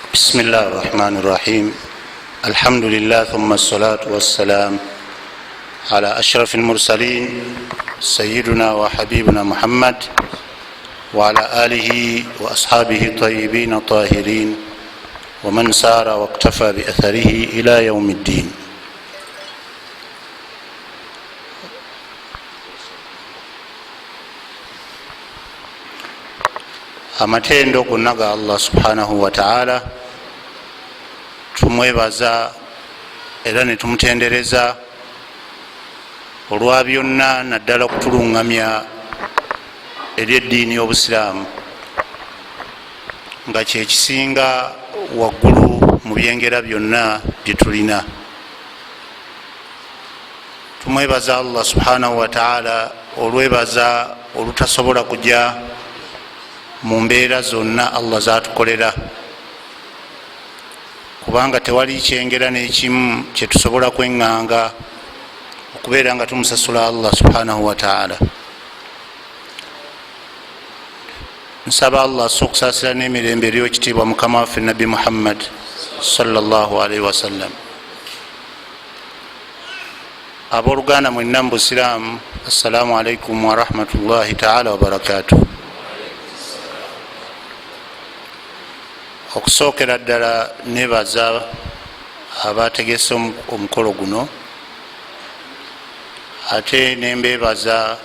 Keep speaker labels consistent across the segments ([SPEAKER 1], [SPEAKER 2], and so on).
[SPEAKER 1] بسم الله الرحمن الرحيم، الحمد لله، ثم الصلاة والسلام على أشرف المرسلين، سيدنا وحبيبنا محمد وعلى آله وأصحابه الطيبين الطاهرين ومن سار واقتفى بأثره إلى يوم الدين. Amatendo gonna ga Allah subhanahu wataala. Tumwebaza era netumutendereza olwa byonna, naddala okutulungamya eri eddiini y'Obusiraamu, nga kyekisinga waggulu mu byengera byonna byetulina. Tumwebaza Allah subhanahu wataala olwebaza olutasobola kuja mu mbeera zonna Allah zatukolera, kubanga tewali kyengera nekimu kyetusobola kweŋŋanga okubeera nga tumusasula Allah subhanahu wataala. Nsaba Allah assa okusaasira n'emirembe eri ekitiibwa mukama waffe Nabbi Muhammad salllahalaihi wasallam. Abooluganda mwenna mu busiraamu, assalamu alaikum warahmatullahi taala wabarakatuh. Okusookera ddala nebaza abategese omukolo guno, ate nembebaza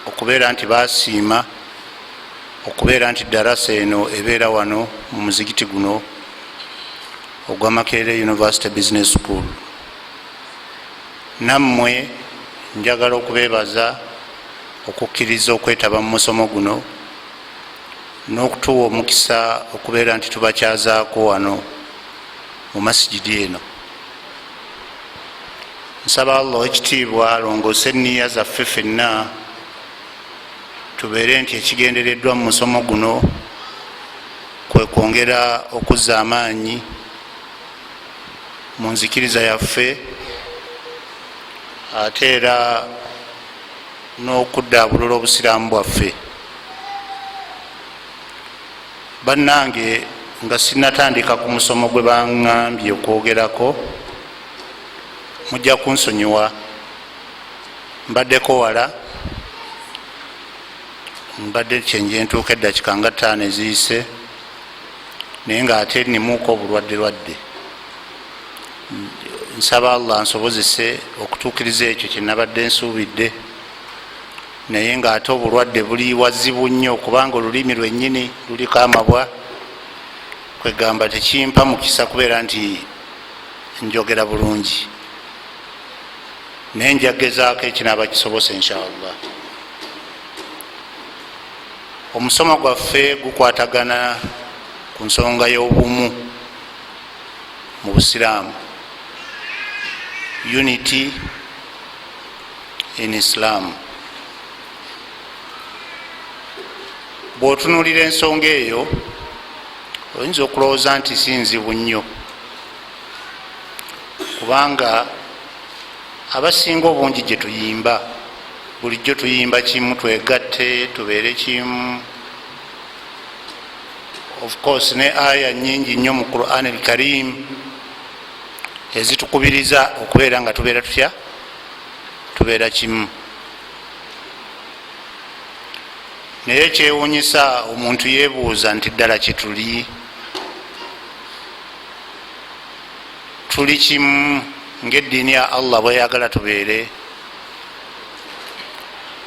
[SPEAKER 1] okubeera nti basiima okubeera nti darasa eno ebeera wano mu muzigiti guno ogwa Makerere University Business School. Nammwe njagala okubebaza okukkiriza okwetaba mu musomo guno n'okutuwa omukisa okubeera nti tubakyazaako wano mu masigidi eno. Nsaba Allah owekitiibwa alongoose eniya zaffe ffenna, tubeere nti ekigendereddwa mu musomo guno kwe kwongera okuzza amaanyi mu nzikiriza yaffe, ate era n'okuddaabulula obusiraamu bwaffe. Bannange, nga sinatandika ku musomo gwe baŋŋambye okwogerako, mujja kunsonyiwa, mbaddeko wala, mbadde kyenje ntuuka eddakika nga 5 eziyise, naye nga ate nimuuka obulwadde lwadde. Nsaba Allah nsobozese okutuukiriza ekyo kyenabadde nsuubidde, naye nga ate obulwadde buli wazibu nnyo, kubanga olulimi lwennyini luliko amabwa. Kwegamba tekimpa mukisa kubeera nti njogera bulungi, naye njagezaako ekinaaba kisobose inshaallah. Omusomo gwaffe gukwatagana ku nsonga y'obumu mu busiraamu, unity in Islam. Bw'otunuulira ensonga eyo, oyinza okulowooza nti si nzibu nnyo, kubanga abasinga obungi gye tuyimba bulijjo tuyimba kimu, twegatte tubeere kimu. Of course ne aya nyingi nnyo mu Quran al Karim ezitukubiriza okubeera nga tubeera tutya, tubeera kimu. Naye kyewuunyisa, omuntu yeebuuza nti ddala kyetuli tuli kimu ngaeddiini ya Allah bweyagala tubeere?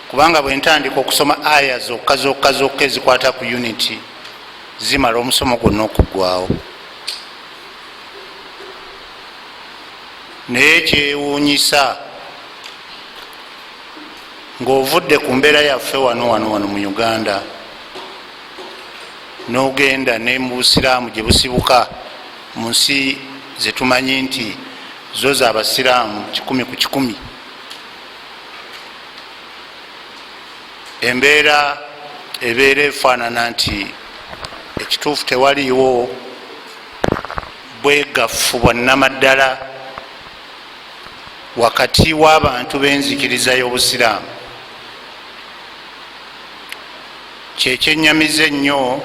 [SPEAKER 1] Kubanga bwe ntandika okusoma aya zokka zokka zokka ezikwata ku unity, zimala omusomo gwonna okuggwawo. Naye kyewuunyisa, ng'ovudde ku mbeera yaffe wano wano wano mu Uganda n'ogenda ne mu busiraamu gye busibuka, mu nsi zetumanyi nti zo zaabasiraamu 100 ku 100, embeera ebeera efaanana nti ekituufu tewaliiwo bwegaffu bwa nnamaddala wakati w'abantu b'enzikiriza y'obusiraamu. Kyekyenyamiza ennyo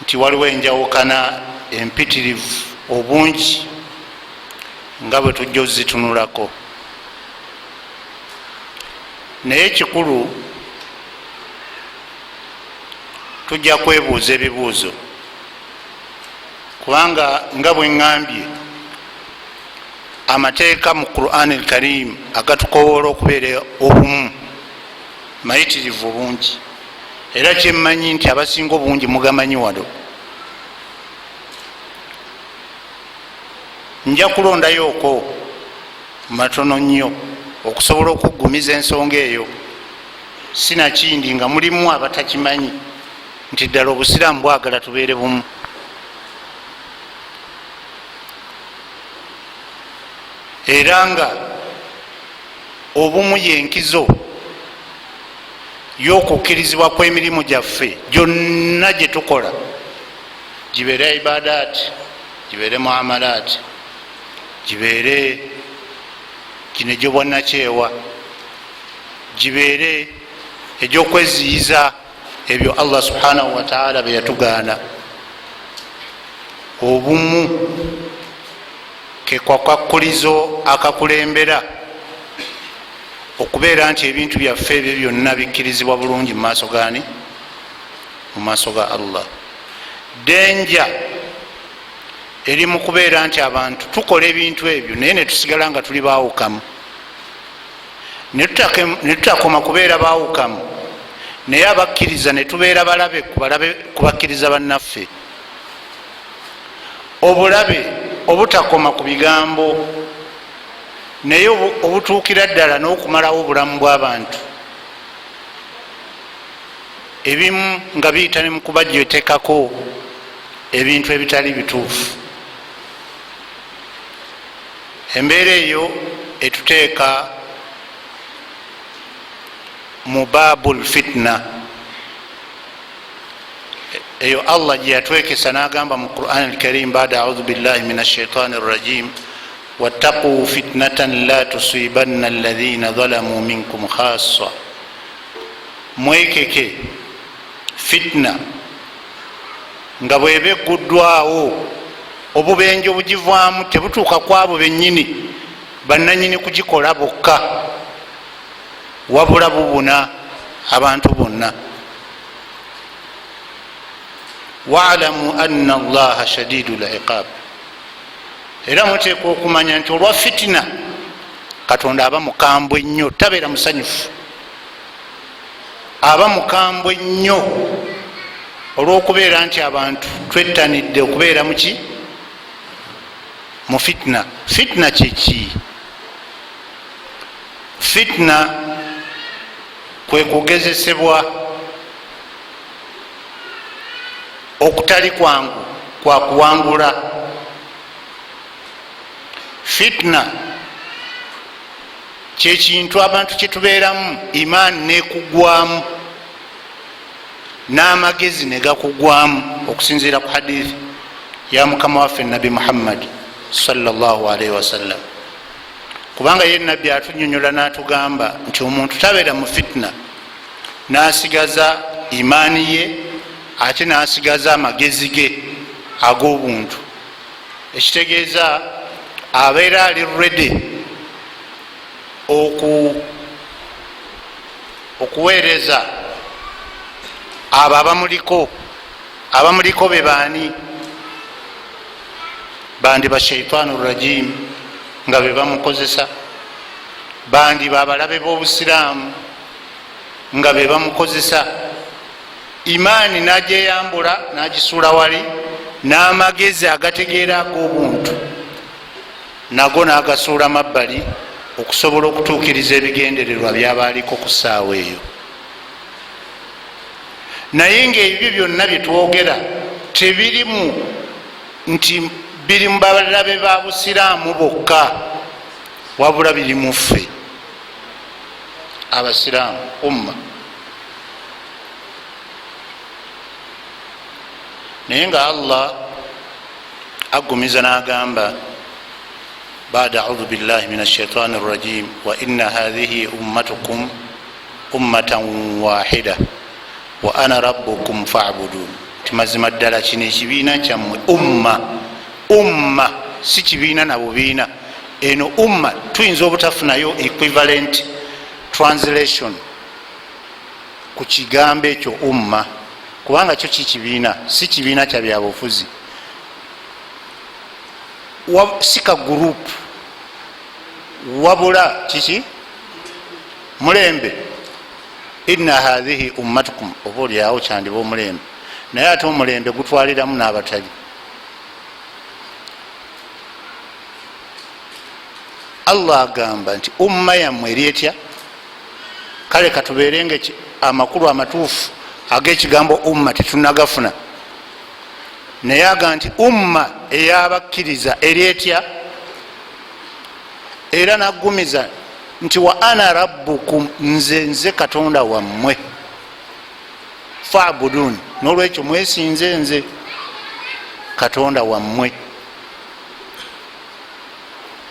[SPEAKER 1] nti waliwo enjawukana Empitirivu obungi nga bwe tujja ozitunulako, naye ekikulu tujja kwebuuza ebibuuzo, kubanga nga bwe ŋŋambye, amateeka mu Quran al Karim agatukowoola okubeera obumu mayitirivu obungi, era kyemmanyi nti abasinga obungi mugamanyi. Wano nja kulondayooko matono nnyo okusobola okuggumiza ensonga eyo, sinakindi nga mulimu abatakimanyi nti ddala Obusiraamu bwagala tubeere bumu. Era nga obumu yenkizo y'okukkirizibwa kw'emirimu gyaffe gyonna gye tukola, gibeere ibadat, gibeere muamalat, gibeere gino egyobwannakyewa, gibeere egyokweziyiza ebyo Allah subhanahu wataala bye yatugaana. Obumu kekwakwakulizo akakulembera okubeera nti ebintu byaffe ebyo byonna bikkirizibwa bulungi mu maaso gani? Mu maaso ga Allah. Denja eri mu kubeera nti abantu tukola ebintu ebyo naye netusigala nga tuli baawukamu, netutakoma kubeera baawukamu, naye abakkiriza netubeera balabe ku bakkiriza bannaffe, obulabe obutakoma ku bigambo naye obutuukira ddala n'okumalawo obulamu bw'abantu, ebimu nga biyita ne mukubajjotekako ebintu ebitali bituufu. Embeera eyo etuteeka mu babul fitna eyo Allah gye yatwekesa n'agamba mu Quran Alkarim bada audhu billahi min ashaitani rrajim: wattaquu fitnatan la tusibanna alladhina zalamu minkum khassa. Mwekeke fitna nga bweba egguddwawo, obubenje obugivaamu tebutuuka kwabo bennyini bannanyini kugikola bokka, wabula bubuna abantu bonna. Waalamu anna Allaha shadidu liqab. Era muteekwa okumanya nti olwa fitina Katonda aba mukambwe nnyo, tabeera musanyufu, aba mukambwe nnyo olwokubeera nti abantu twettanidde okubeera muki? Mu fitna. Fitna kyeki? Fitna kwe kugezesebwa okutali kwangu kwa kuwangula. Fitna kyekintu abantu kyetubeeramu imaani nekugwamu n'amagezi negakugwamu, okusinziira ku hadithi ya mukama waffe Nabbi Muhammadi salllahalaihi wasallam, kubanga ye Nabbi atunyonyola n'atugamba nti omuntu tabeera mu fitna n'asigaza imaani ye ate n'asigaza amagezi ge ag'obuntu, ekitegeeza abeera ali ready okuweereza abo abamuliko. Abamuliko be baani? Bandi bashaitaanu rajim nga be bamukozesa, bandi babalabe b'Obusiraamu nga be bamukozesa. Imaani nagyeyambula nagisuula wali, n'amagezi agategeera ag'obuntu nago n'agasuula mabbali okusobola okutuukiriza ebigendererwa byabaaliko ku ssaawa eyo. Naye ngaebyo byonna byetwogera tebirimu nti biri mu balabe ba Busiraamu bokka, wabula biri mu ffe Abasiraamu, umma. Naye nga Allah aggumiza n'agamba bada audhu billahi min ashaitani rrajim: wa inna hathihi ummatukum ummatan wahida wa ana rabbukum fabudun. Nti mazima ddala kino ekibiina kyammwe umma, umma si kibiina na bubiina. Eno umma tuyinza obutafunayo equivalent translation ku kigambo ekyo umma, kubanga kyo kikibiina, si kibiina kya byabufuzi, si ka group, wabula kiki? Mulembe. Inna hathihi ummatukum, oba oliawo kyandiba omulembe, naye ate omulembe gutwaliramu n'abatali. Allah agamba nti umma yammwe eri etya? Kale katubeere nga amakulu amatuufu ag'ekigambo umma tetunagafuna, naye agamba nti umma eyabakkiriza eri etya? Era naggumiza nti wa ana rabbukum, nze Katonda wammwe, fabudun, nolwekyo mwesinze nze Katonda wammwe.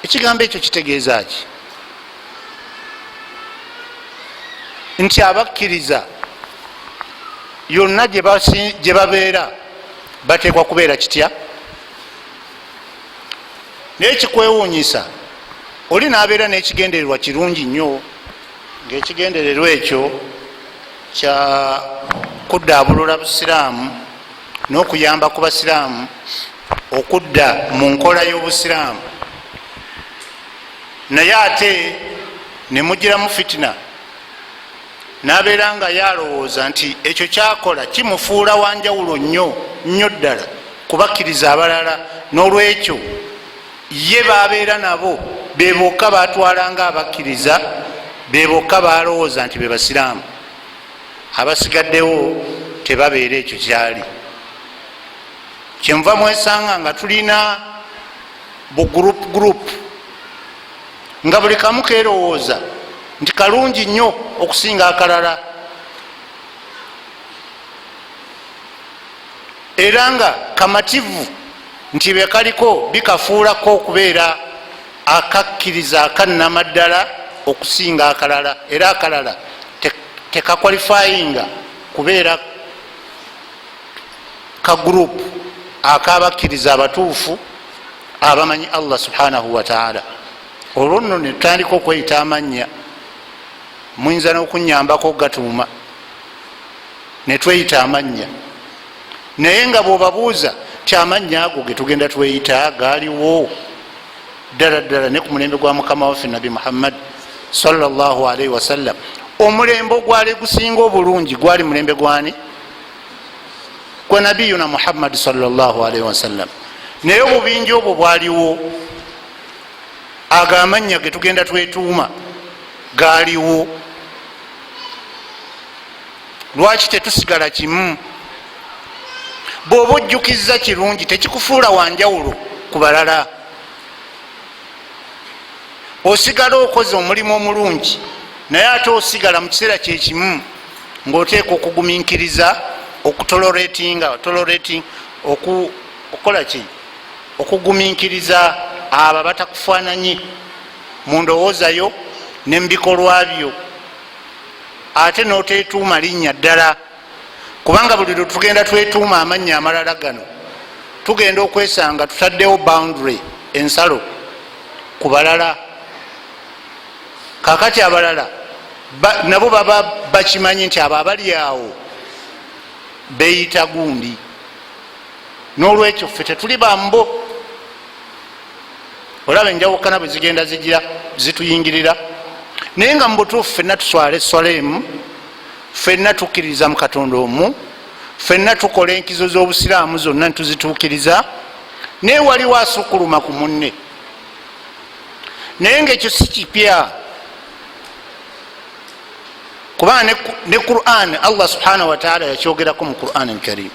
[SPEAKER 1] Ekigambo ekyo kitegeeza ki? Nti abakkiriza yonna gye babeera bateekwa kubeera kitya? Naye kikwewuunyisa, oli n'abeera n'ekigendererwa kirungi nnyo, ng'ekigendererwa ekyo kya kuddaabulula busiraamu n'okuyamba ku basiraamu okudda mu nkola y'obusiraamu, naye ate ne mugiramu fitina, n'abeera nga yalowooza nti ekyo kyakola kimufuula wanjawulo nnyo nnyo ddala kubakkiriza abalala, n'olwekyo ye babeera nabo be bokka batwalanga abakkiriza, be bokka balowooza nti be basiraamu, abasigaddewo tebabeera ekyo kyali. Kyenva mwesanga nga tulina bu group group, nga buli kamu kerowooza nti kalungi nnyo okusinga akalala, era nga kamativu nti bekaliko bikafuulako okubeera akakkiriza akannamaddala okusinga akalala, era akalala tekakwalifayinga kubeera ka group akabakkiriza abatuufu abamanyi Allah subhanahu wataala. Olwo nno netutandika okweyita amannya, muyinza n'okunyambako okugatuuma, netweyita amannya, naye nga bwobabuuza ti amannya ago getugenda tweyita gaaliwo ddala ddala ne ku mulembe gwa mukama waffe Nabi Muhammad sallallahu alaihi wasallam? Omulembe ogwali gusinga obulungi gwali mulembe gwani? Gwa nabiyuna Muhammad sallallahu alaihi wasallam. Naye obubinja obwo bwaliwo? Ago amannya getugenda twetuuma gaaliwo? Lwaki tetusigala kimu? Bw'oba ojjukiza kirungi, tekikufuula wanjawulo ku balala, osigala okoze omulimu omulungi, naye ate osigala mu kiseera kyekimu ng'oteeka okugumiikiriza, okutoleratinga, tolerating, okukola ki? Okugumiikiriza abo abatakufaananyi mu ndowoozayo ne mu bikolwa byo, ate n'oteetuuma linnya ddala, kubanga buli lwe tugenda twetuuma amannya amalala gano, tugenda okwesanga tutaddewo boundary, ensalo ku balala. Kakati abalala nabo baba bakimanyi nti abo abali awo beyita gundi, n'olwekyo ffe tetuli bambo. Olaba enjawukana bwe zigenda zigira zituyingirira, naye nga mu butuufu ffenna tuswala esswala emu, ffenna tukkiririza mu Katonda omu, ffenna tukola enkizo z'obusiraamu zonna ntuzituukiriza, naye waliwo asukuluma ku munne. Naye ngaekyo si kipya, kubanga ne Quran, Allah subhanahu wataala yakyogerako mu Quran alkarim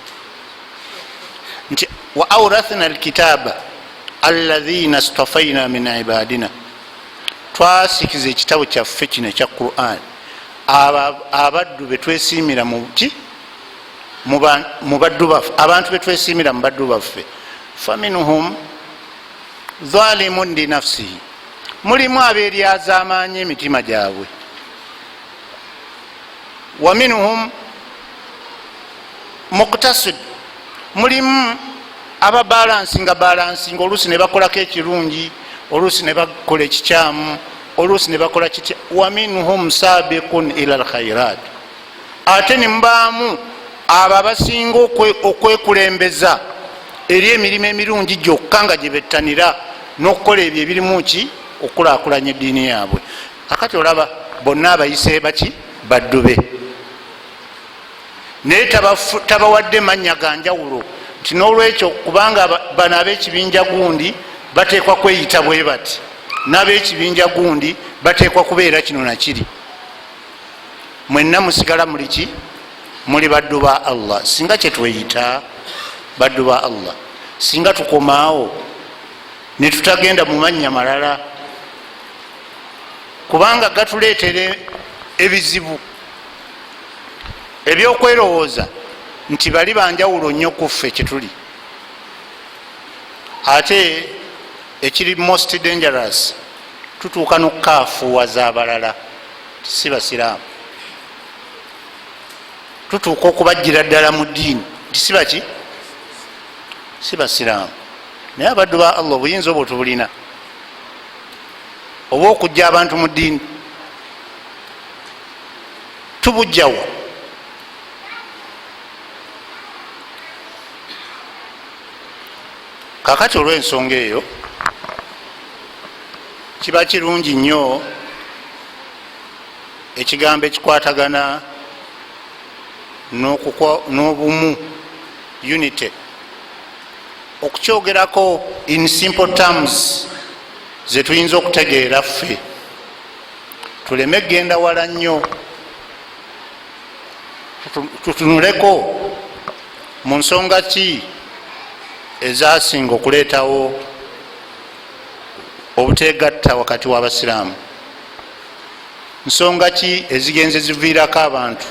[SPEAKER 1] nti wa aurathna alkitaba alaina stafaina min ibadina, twasikiza ekitabo kyaffe kino ekya Quran abaddu betwesimira muki, mu baddu baffe, abantu betwesimira mu baddu baffe. Faminhum zalimun linafsihi, mulimu abeeryazaamaanyi emitima gyabwe, wa minhum muktasid. Mulimu ababalansinga balansinga, oluusi ne bakolako ekirungi, oluusi ne bakola ekikyamu, oluusi ne bakola kitya. Waminhum sabiqun ila lkhairat, ate nemubaamu abo abasinga okwekulembeza eri emirimu emirungi gyokka nga gyebettanira n'okukola ebyo ebirimu ki okukulakulanya eddiini yaabwe. Akati olaba bonna abayise baki? Baddube. Naye tabawadde mannya ga njawulo nti n'olwekyo kubanga bano ab'ekibinja gundi bateekwa kweyita bwe bati, n'ab'ekibinja gundi bateekwa kubeera kino nakiri. Mwenna musigala muliki? Muli baddu ba Allah. Singa kyetweyita baddu ba Allah, singa tukomaawo netutagenda mu mannya malala, kubanga gatuleetera ebizibu ebyokwerowooza nti bali banjawulo nnyo kuffe kyetuli. Ate ekiri most dangerous, tutuuka n'okukaafuwaza abalala, si basiraamu, tutuuka okubajjira ddala mu ddiini nti si baki? Si basiraamu. Naye abaddu ba Allah, obuyinza obwo tubulina oba okujja abantu mu ddiini tubujjawa? Kakati olw'ensonga eyo kiba kirungi nnyo ekigambo ekikwatagana n'obumu, unity, okukyogerako in simple terms zetuyinza okutegeera ffe, tuleme genda wala nnyo, tutunuleko mu nsonga ki ezasinga okuleetawo obutegatta wakati w'abasiraamu, nsonga ki ezigenze ziviirako abantu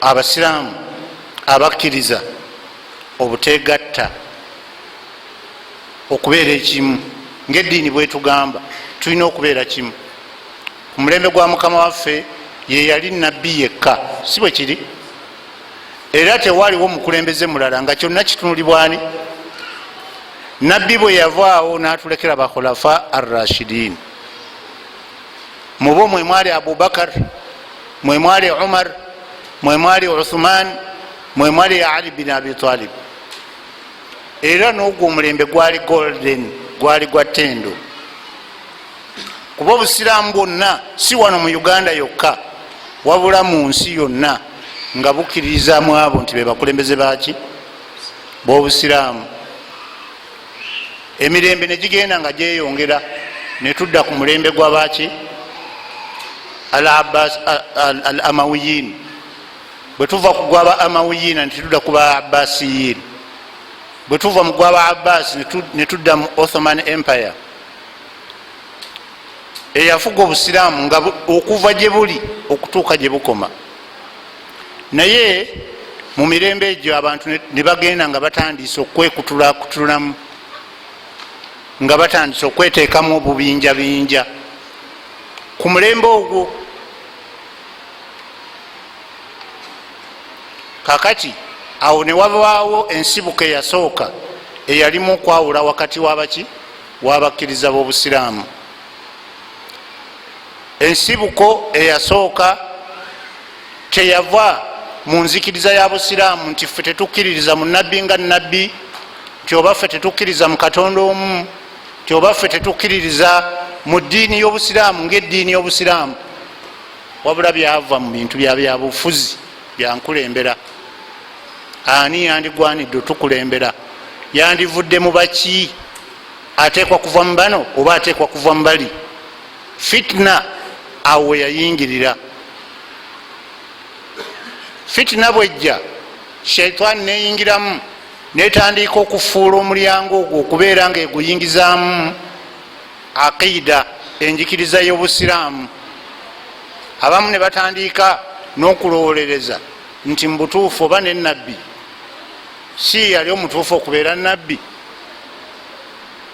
[SPEAKER 1] abasiraamu abakkiriza obutegatta okubeera ekimu ngaeddiini bwetugamba tulina okubeera kimu. Ku mulembe gwa mukama waffe ye yali nabbi yekka, si bwe kiri? Era tewaliwo mukulembeze mulala nga kyonna kitunulibwani. Nabbi bwe yavaawo n'atulekera bakhulafa arrashidin, mubo mwe mwali Abubakar, mwe mwali Umar, mwe mwali Uthman, mwe mwali Ali bin Abi Talib. Era n'ogwo omulembe gwali golden, gwali gwa ttendo, kuba obusiraamu bwonna si wano mu Uganda yokka wabula mu nsi yonna nga bukkiririzamu abo nti be bakulembeze baki b'obusiraamu. Emirembe ne gigenda nga gyeyongera netudda ku mulembe gwabaki al amawiyin. Bwe tuva ku gwaba amawiyina netudda ku ba Abbasiyin, bwe tuva mu gwaba Abbas netudda mu Ottoman Empire eyafuga obusiraamu nga okuva gye buli okutuuka gye bukoma. Naye mu mirembe egyo abantu ne bagenda nga batandise okwekutulakutulamu, nga batandise okweteekamu obubinjabinja ku mulembe ogwo. Kakati awo ne wabaawo ensibuko eyasooka eyalimu okwawula wakati wabaki w'abakkiriza b'obusiraamu. Ensibuko eyasooka teyava mu nzikiriza ya busiraamu nti ffe tetukkiririza mu nabbi nga nabbi, nti oba ffe tetukkiriza mu Katonda omu, nti oba ffe tetukkiririza mu ddiini y'obusiraamu ngaeddiini y'obusiraamu, wabula byava mu bintu bya byabufuzi byankulembera. Ani yandigwanidde otukulembera? Yandivudde mu baki? Ateekwa kuva mu bano oba ateekwa kuva mu bali? Fitna awo weyayingirira. Fitna bwejja, shaitaani neyingiramu netandika okufuula omulyango ogwo okubeera nga eguyingizaamu aqida, enjikiriza y'obusiraamu. Abamu ne batandika n'okulowolereza nti mu butuufu oba ne nabbi si yali omutuufu okubeera nabbi,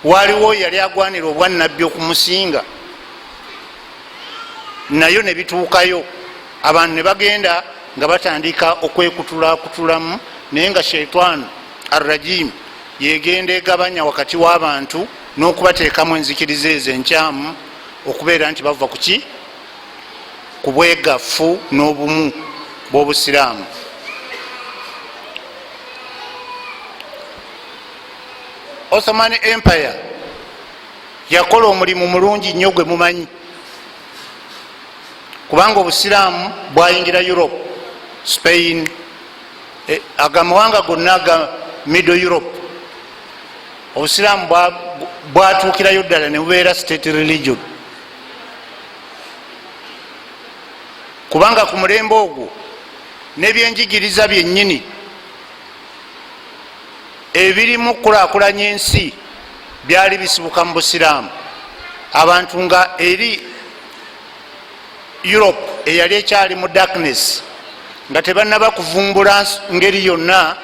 [SPEAKER 1] waliwo yali agwanira obwannabbi okumusinga. Nayo ne bituukayo, abantu ne bagenda nga batandika okwekutulakutulamu Naye nga Shaitan Arrajim yegenda egabanya wakati w'abantu n'okubateekamu enzikiriza ezo enkyamu, okubeera nti bava kuki? Ku bwegaffu n'obumu bw'Obusiraamu. Ottoman Empire yakola omulimu mulungi nnyo gwe mumanyi, kubanga Obusiraamu bwayingira Europe, Spain, agamawanga gonna aga Middle Europe. Obusiraamu bwatuukirayo ddala ne bubeera state religion, kubanga ku mulembe ogwo n'ebyenjigiriza byennyini ebirimu okukulakulanya ensi byali bisibuka mu Busiraamu. Abantu nga eri Europe eyali ekyali mu darkness, nga tebanaba kuvumbula ngeri yonna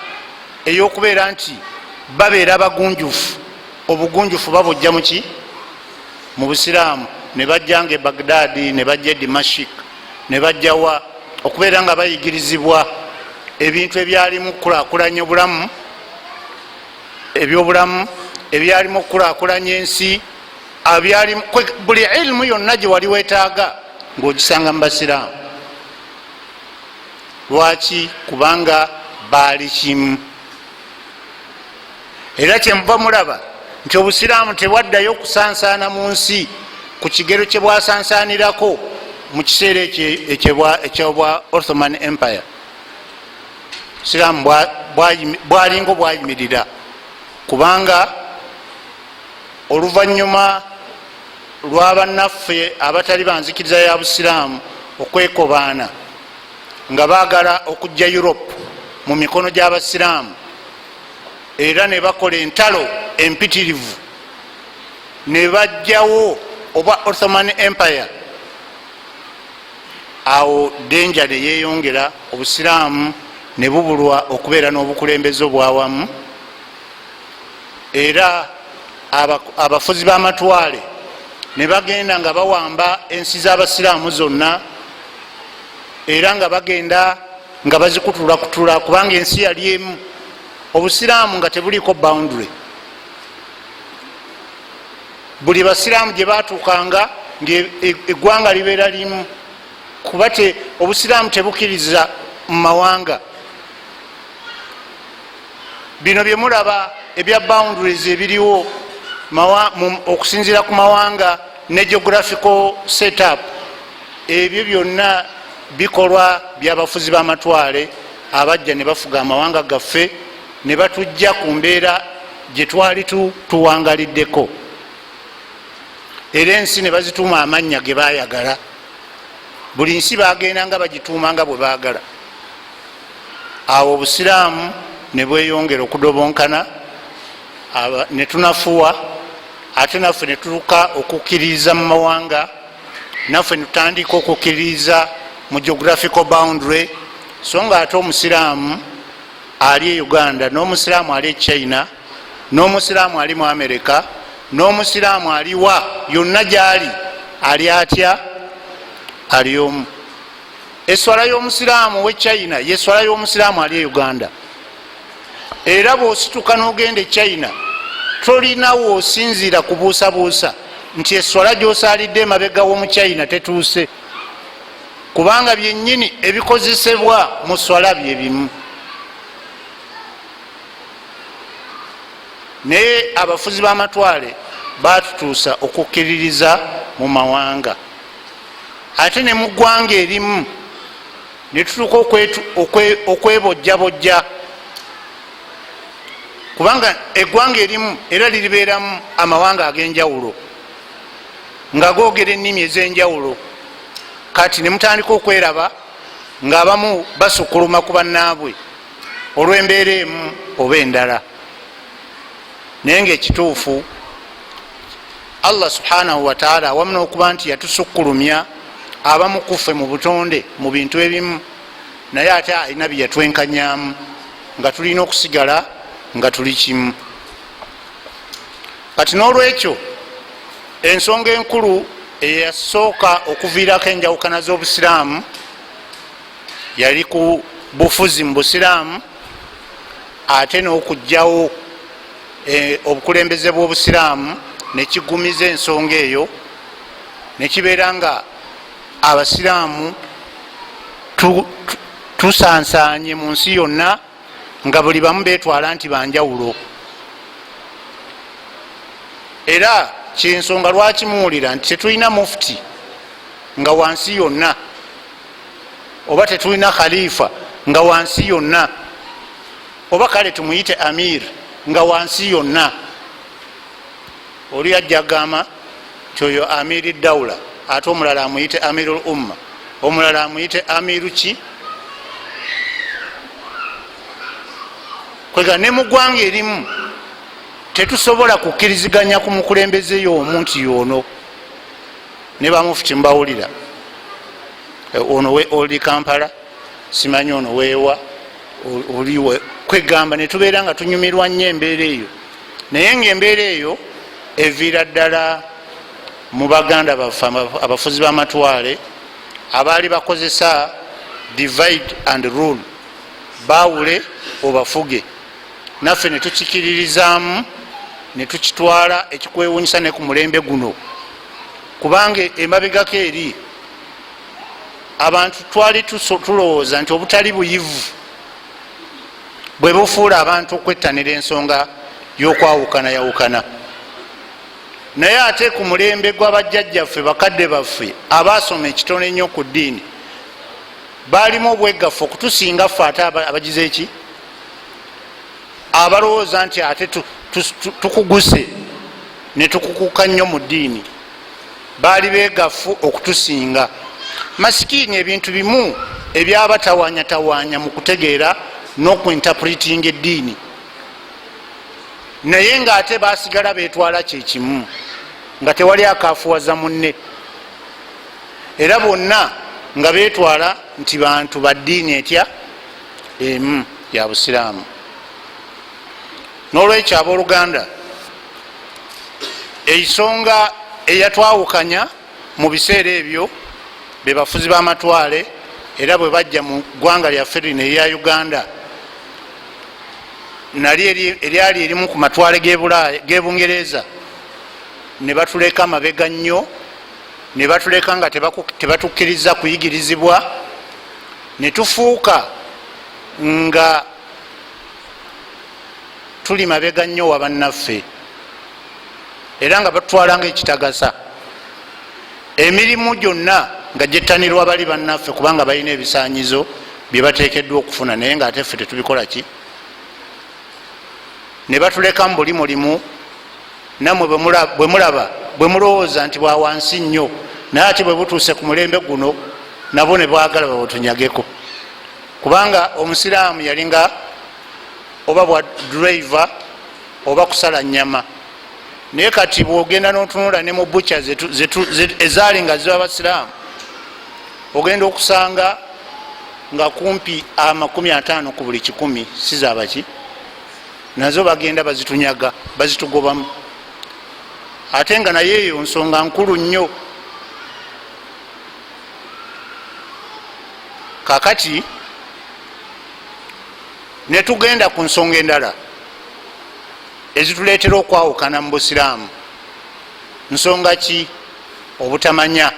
[SPEAKER 1] ey'okubeera nti babeera bagunjufu, obugunjufu babujja muki? Mu Busiraamu. Ne bajjanga e Bagdaadi, ne bajja e Dimashik, ne bajjawa okubeera nga bayigirizibwa ebintu ebyalimu okukulakulanya obulamu, ebyobulamu ebyalimu okukulakulanya ensi, buli ilimu yonna gye wali wetaaga ngaogisanga mu Basiraamu. Lwaki? Kubanga baali kimu. Era kyemuva mulaba nti Obusiraamu tebwaddayo okusansaana mu nsi ku kigero kye bwasansaanirako mu kiseera ekyobwa Ottoman Empire. Busiraamu bwalinga obwayimirira, kubanga oluvanyuma lwabannaffe abatali banzikiriza ya Busiraamu okwekobaana nga baagala okujja Europe mu mikono gy'Abasiraamu, era ne bakola entalo empitirivu ne bajjawo oba Ottoman Empire, awo denja ne yeyongera, Obusiraamu ne bubulwa okubeera n'obukulembeze obwawamu. Era abafuzi b'amatwale ne bagenda nga bawamba ensi z'Abasiraamu zonna, era nga bagenda nga bazikutulakutula, kubanga ensi yali emu, Obusiraamu nga tebuliko boundary. Buli basiraamu gye batuukanga nga eggwanga libeera limu, kuba Obusiraamu tebukiriza mu mawanga. Bino byemulaba ebya boundaries ebiriwo okusinziira ku mawanga ne geographical setup, ebyo byonna bikolwa byabafuzi b'amatwale abajja ne bafuga amawanga gaffe ne batujja ku mbeera gye twali tuwangaliddeko, era ensi ne bazituuma amannya ge bayagala. Buli nsi bagenda nga bagituuma nga bwe baagala. Awo Obusiraamu ne bweyongera okudobonkana, ne tunafuwa, ate naffe ne tutuuka okukkiririza mu mawanga, naffe netutandika okukkiririza mu geographical boundary. So nga ate Omusiraamu ali e Uganda n'Omusiraamu ali e China n'Omusiraamu ali mu America n'Omusiraamu aliwa yonna gyali ali atya? Ali omu. Eswala y'Omusiraamu we China yeswala y'Omusiraamu ali e Uganda. Era bwosituka n'ogenda e China, tolina woosinziira kubuusabuusa nti eswala gyosalidde emabega w'omu China tetuuse, kubanga byennyini ebikozesebwa mu swala byebimu. Naye abafuzi b'amatwale batutuusa okukkiririza mu mawanga, ate ne mu ggwanga erimu netutuuka okwebojjabojja, kubanga eggwanga erimu era liribeeramu amawanga ag'enjawulo nga googera ennimi ez'enjawulo. Kati ne mutandika okweraba ng'abamu basukkuluma ku bannaabwe olw'embeera emu oba endala. Naye nga ekituufu, Allah subhanahu wataala, awamu n'okuba nti yatusukkulumya abamu kuffe mu butonde mu bintu ebimu, naye ate alina bye yatwenkanyamu nga tulina okusigala nga tuli kimu. Kati n'olwekyo ensonga enkulu eyasooka okuviirako enjawukana z'Obusiraamu yali ku bufuzi mu Busiraamu. Ate n'okugjawo obukulembeze bw'Obusiraamu nekigumiza ensonga eyo, nekibeera nga Abasiraamu tusansaanye mu nsi yonna, nga buli bamu betwala nti banjawulo. Era kyensonga lwaki muwulira nti tetulina mufuti nga wansi yonna, oba tetulina khalifa nga wansi yonna, oba kale tumuyite amir nga wansi yonna. Oli ajja agamba nti oyo amiri dawula, ate omulala amuyite amirul umma, omulala amuyite amiru ki. Kwega ne mu ggwanga erimu tetusobola kukkiriziganya ku mukulembeze y'omu nti yoono. Ne bamufuti mbawulira, ono we oli Kampala, simanyi ono weewa oliwe. Kwegamba netubeera nga tunyumirwa nnyo embeera eyo, naye nga embeera eyo eviira ddala mu baganda baffe abafuzi b'amatwale abaali bakozesa divide and rule, baawule obafuge. Naffe netukikiririzaamu netukitwala. Ekikwewunyisa, ne ku mulembe guno, kubanga emabegako eri abantu twali tulowooza nti obutali buyivu bwe bufuula abantu okwettanira ensonga y'okwawukana yawukana. Naye ate ku mulembe gw'abajjajjaffe, bakadde baffe abaasoma ekitono ennyo ku ddiini, baalimu obwegaffe okutusinga ffe ate abagize eki abalowooza nti ate tukuguse ne tukukuka nnyo mu ddiini. Baali begafu okutusinga. Masikiini, ebintu bimu ebyabatawanyatawanya mu kutegeera n'okuinterpretinga eddiini, naye ngaate basigala betwala kyekimu, nga tewali akafuwaza munne, era bonna nga betwala nti bantu ba ddiini etya emu ya Busiraamu. N'olwekyo, abooluganda, ensonga eyatwawukanya mu biseera ebyo be bafuzi b'amatwale. Era bwe bajja mu ggwanga lyaffe lino erya Uganda, nali eryali erimu ku matwale g'Ebungereza, ne batuleka mabega nnyo, ne batuleka nga tebatukkiriza kuyigirizibwa, ne tufuuka nga tuli mabega nnyo wa bannaffe, era nga batutwala nga ekitagasa. Emirimu gyonna nga gyettanirwa bali bannaffe, kubanga balina ebisanyizo bye bateekeddwa okufuna, naye nga ate ffe tetubikola ki. Ne batuleka mu buli mulimu. Nammwe bwe mulaba, bwe mulowooza nti bwa wansi nnyo, naye ate bwe butuuse ku mulembe guno, nabo ne bwagala babutunyageko, kubanga Omusiraamu yalinga oba bwa driver oba kusala nyama. Naye kati bwogenda notunula ne mu butcher ezaali nga ziba Basiraamu, ogenda okusanga nga kumpi 50 ku buli 100 si zabaki. Nazo bagenda bazitunyaga, bazitugobamu. Ate nga naye eyo nsonga nkulu nnyo. Kakati netugenda ku nsonga endala ezituleetera okwawukana mu Busiraamu. Nsonga ki? Obutamanya.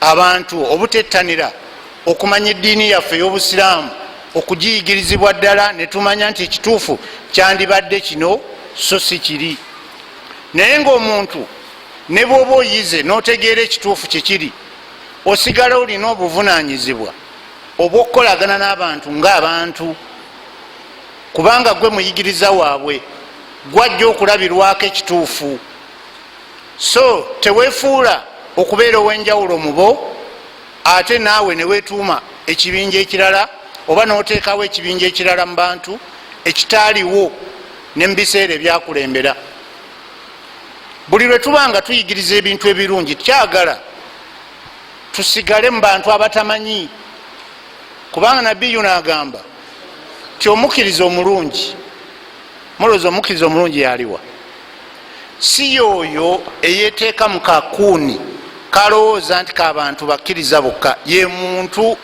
[SPEAKER 1] Abantu obutettanira okumanya eddiini yaffe ey'Obusiraamu, okugiyigirizibwa ddala netumanya nti ekituufu kyandibadde kino so si kiri. Naye nga omuntu ne bwoba oyize n'otegeera ekituufu kyekiri, osigala olina obuvunanyizibwa obwokukolagana n'abantu ng'abantu, kubanga gwe muyigiriza waabwe, gwajja okulabirwako ekituufu. So tewefuula okubeera ow'enjawulo mubo, ate naawe newetuuma ekibinja ekirala, oba noteekawo ekibinja ekirala mu bantu ekitaaliwo ne mu biseera ebyakulembera. Buli lwe tuba nga tuyigiriza ebintu ebirungi, kyagala tusigale mu bantu abatamanyi, kubanga Nabiyu naagamba ti omukkiriza omulungi, mulowooza omukkiriza omulungi yaliwa? Si yoyo eyeteeka mu kakuuni kalowooza nti kabantu bakkiriza bokka. Ye muntu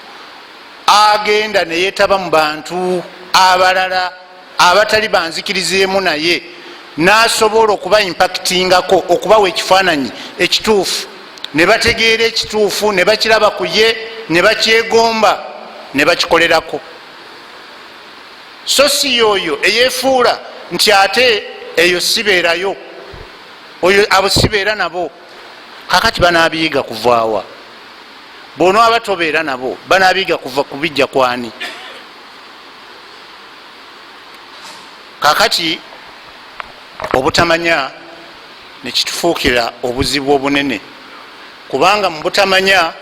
[SPEAKER 1] agenda neyetaba mu bantu. Abalala abatali banzikirizeemu, naye nasobola okuba impactingako, okubawa ekifaananyi ekituufu, ne bategeera ekituufu, ne bakiraba ku ye, ne bakyegomba, ne bakikolerako. So si yoyo eyefuula nti ate eyo sibeerayo, oyo abo sibeera nabo. Kakati banabiyiga kuvaawa? Bonaaba tobeera nabo, banabiyiga kuva kubijja kwani? Kakati obutamanya nekitufuukira obuzibu obunene, kubanga mu butamanya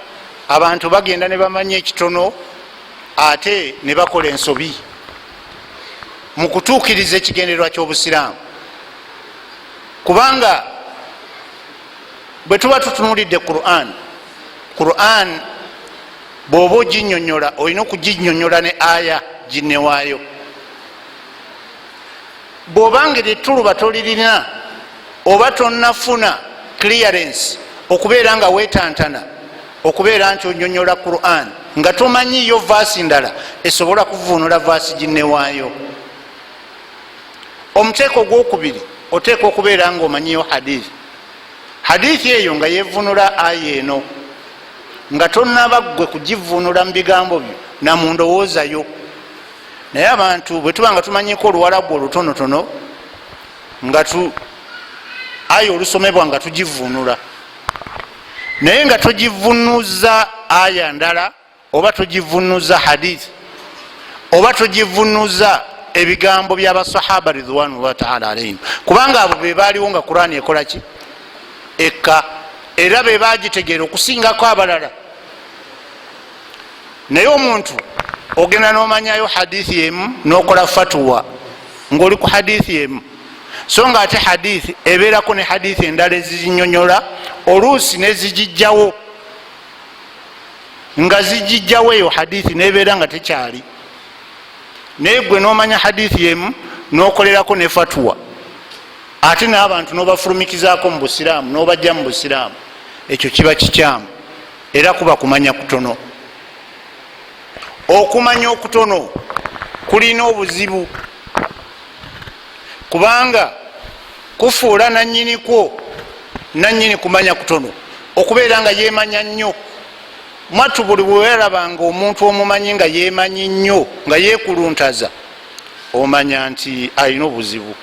[SPEAKER 1] abantu bagenda ne bamanya ekitono, ate ne bakola ensobi mu kutuukiriza ekigendererwa ky'Obusiraamu. Kubanga bwe tuba tutunulidde Quran, Quran bw'oba oginyonyola, olina okuginyonyola ne aya ginewaayo. Bw'obanga eryetuluba tolirina oba tonnafuna clearance okubeera nga wetantana okubeera nti onyonyola Quran nga tomanyiyo vaasi ndala esobola kuvunula vaasi ginnewaayo. Omuteeko ogwokubiri, oteeka okubeera nga omanyiyo hadithi, hadithi eyo nga yevunula aya eno, nga tonaba gwe kugivunula mu bigambo byo namundowoozayo. Naye abantu bwe tuba nga tumanyiko Oluwalabu olutonotono, nga aya olusomebwa nga tugivunula, naye nga togivunuza aya ndala, oba togivunuza hadithi, oba togivunuza ebigambo byabasahaba ridwanullah taala alaihim, kubanga abo bebaliwo nga Kurani ekolaki ekka, era bebagitegeera okusingako abalala. Naye omuntu ogenda nomanyayo hadithi emu nokola fatuwa ngaoli ku hadithi emu, so nga ate hadithi ebeerako ne hadithi endala ezizinyonyola, oluusi nezigijjawo, nga zigijjawo eyo hadithi nebeera nga tekyali. Naye gwe nomanya hadithi emu nokolerako ne fatuwa, ate n'abantu nobafulumikizaako mu Busiraamu, nobajja mu Busiraamu. Ekyo kiba kikyamu, era kuba kumanya kutono. Okumanya okutono kulina obuzibu, kubanga kufuula nanyinikwo, nanyini kumanya kutono, okubeera nga yemanya nnyo. Mwattu buli bwewalabanga omuntu omumanyi nga yemanyi nnyo, nga yekuluntaza, omanya nti alina obuzibu,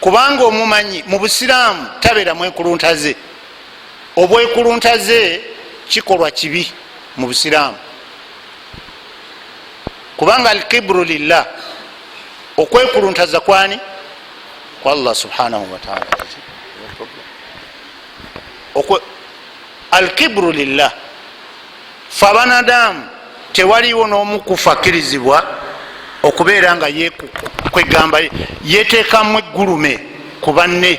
[SPEAKER 1] kubanga omumanyi mu Busiraamu tabeera mwekuluntaze. Obwekuluntaze kikolwa kibi mu Busiraamu, kubanga alkibru lillah, okwekuluntaza kwani? Kwa Allah subhanahu wataala. Alkibru lillah. Fe abanadamu tewaliwo n'omukufu akkirizibwa okubeera nga kwegamba yeteekamu eggulume ku banne.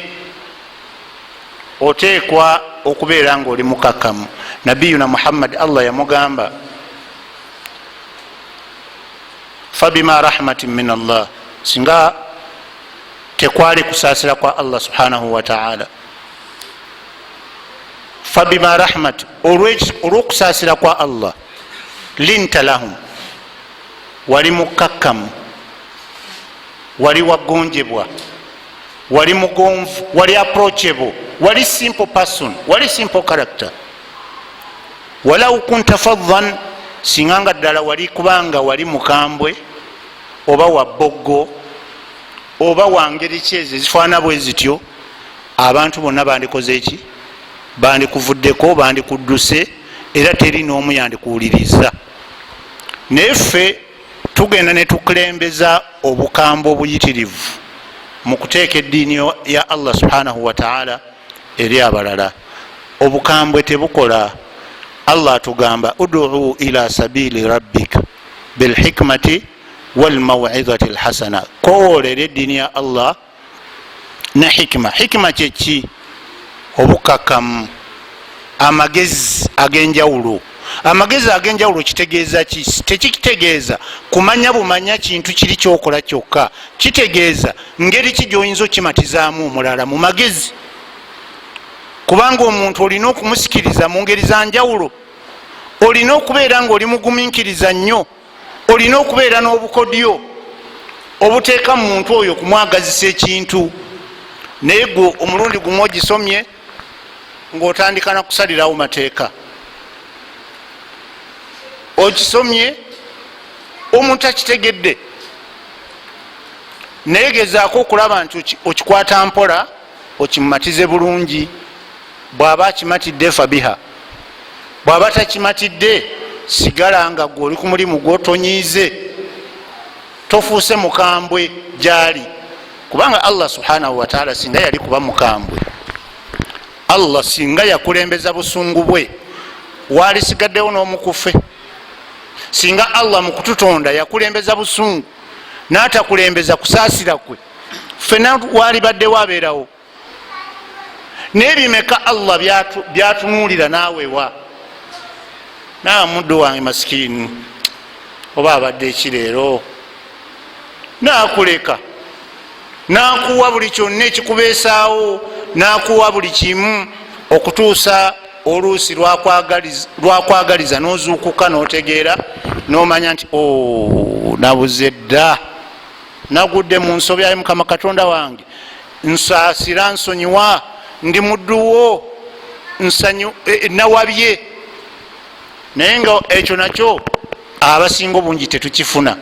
[SPEAKER 1] Oteekwa okubeera nga oli mukakamu. Nabiyuna Muhammad, Allah yamugamba, "Fabima rahmatin min Allah", singa tekwali kusaasira kwa Allah subhanahu wataala. Fabima rahmat, olwokusaasira kwa Allah, linta lahum, wali mukakkamu, wali wagonjebwa, wali mugonvu, wali approachable, wali simple person, wali simple character. Walau kunta faddan, singa nga ddala wali kubanga wali mukambwe oba wa boggo oba wangeri ki ezo ezifaana bwe zityo, abantu bonna bandikoze eki? Bandikuvuddeko, bandikudduse, era teri n'omu yandikuwuliriza. Naye ffe tugenda ne tukulembeza obukambwe obuyitirivu mu kuteeka eddiini ya Allah subhanahu wataala eri abalala. Obukambwe tebukola. Allah atugamba, "Uduu ila sabili rabbika bilhikmati walmawidhati lhasana", kowoolera eddiini ya Allah ne hikima. Hikima kyeki? Obukakamu, amagezi ag'enjawulo. Amagezi ag'enjawulo kitegeeza ki? Tekikitegeeza kumanya bumanya kintu kiri kyokola kyokka, kitegeeza ngeri ki gyoyinza okimatizaamu omulala mu magezi, kubanga omuntu olina okumusikiriza mu ngeri za njawulo. Olina okubeera nga oli mugumiikiriza nnyo. Olina okubeera n'obukodyo obuteeka mu muntu oyo okumwagazisa ekintu, naye gwe omulundi gumu ogisomye ng'otandika nakusalirawo mateeka. Okisomye omuntu akitegedde, naye gezaako okulaba nti okikwata mpola, okimumatize bulungi. Bw'aba akimatidde, fabiha. Bw'aba takimatidde, sigala nga gwe oli ku mulimu gwotonyiize, tofuuse mukambwe gyali, kubanga Allah subhanahu wataala singa yali kuba mukambwe, Allah singa yakulembeza busungu bwe, walisigaddewo n'omukufe. Singa Allah mu kututonda yakulembeza busungu n'atakulembeza kusaasira kwe, fena walibaddewo abeerawo. Naye bimeka Allah byatunuulira naawewa naawe muddu wange masikini oba abadde ekireero, nakuleka nakuwa buli kyonna ekikubeesaawo, nakuwa buli kimu okutuusa oluusi lwakwagaliza nozuukuka notegeera nomanya nti oh, nabuze dda, nagudde mu nsobi, ayi Mukama Katonda wange, nsaasira, nsonyiwa, ndi mudduwo, nawabye. Naye nga ekyo nakyo abasinga obungi tetukifuna,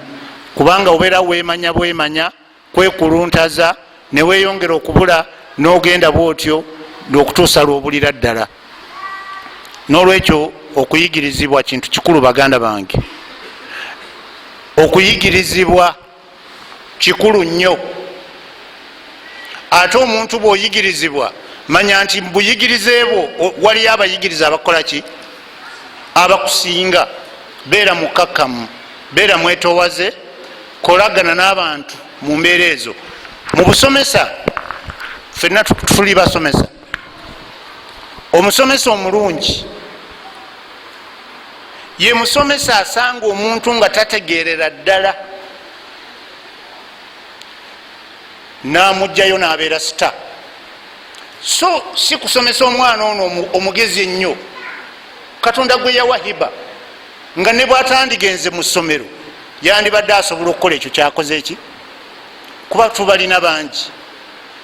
[SPEAKER 1] kubanga obeera wemanya bwemanya kwekuluntaza neweyongera okubula nogenda bwotyo okutuusa lwobulira ddala. Nolwekyo okuyigirizibwa kintu kikulu, baganda bange, okuyigirizibwa kikulu nnyo. Ate omuntu bwoyigirizibwa, manya nti mubuyigirize bwo waliyo abayigiriza abakola ki abakusinga. Beera mukakkamu, beera mwetowaze, kolagana n'abantu mu mbeera ezo. Mu busomesa fenna tuli basomesa. Omusomesa omulungi ye musomesa asanga omuntu nga tategerera ddala namugjayo nabeera star. So si kusomesa omwana ono omugezi ennyo Katonda gwe yawa hiba, nga ne bwatandigenze mu ssomero yandibadde asobola okukola ekyo kyakoze eki, kuba tubalina bangi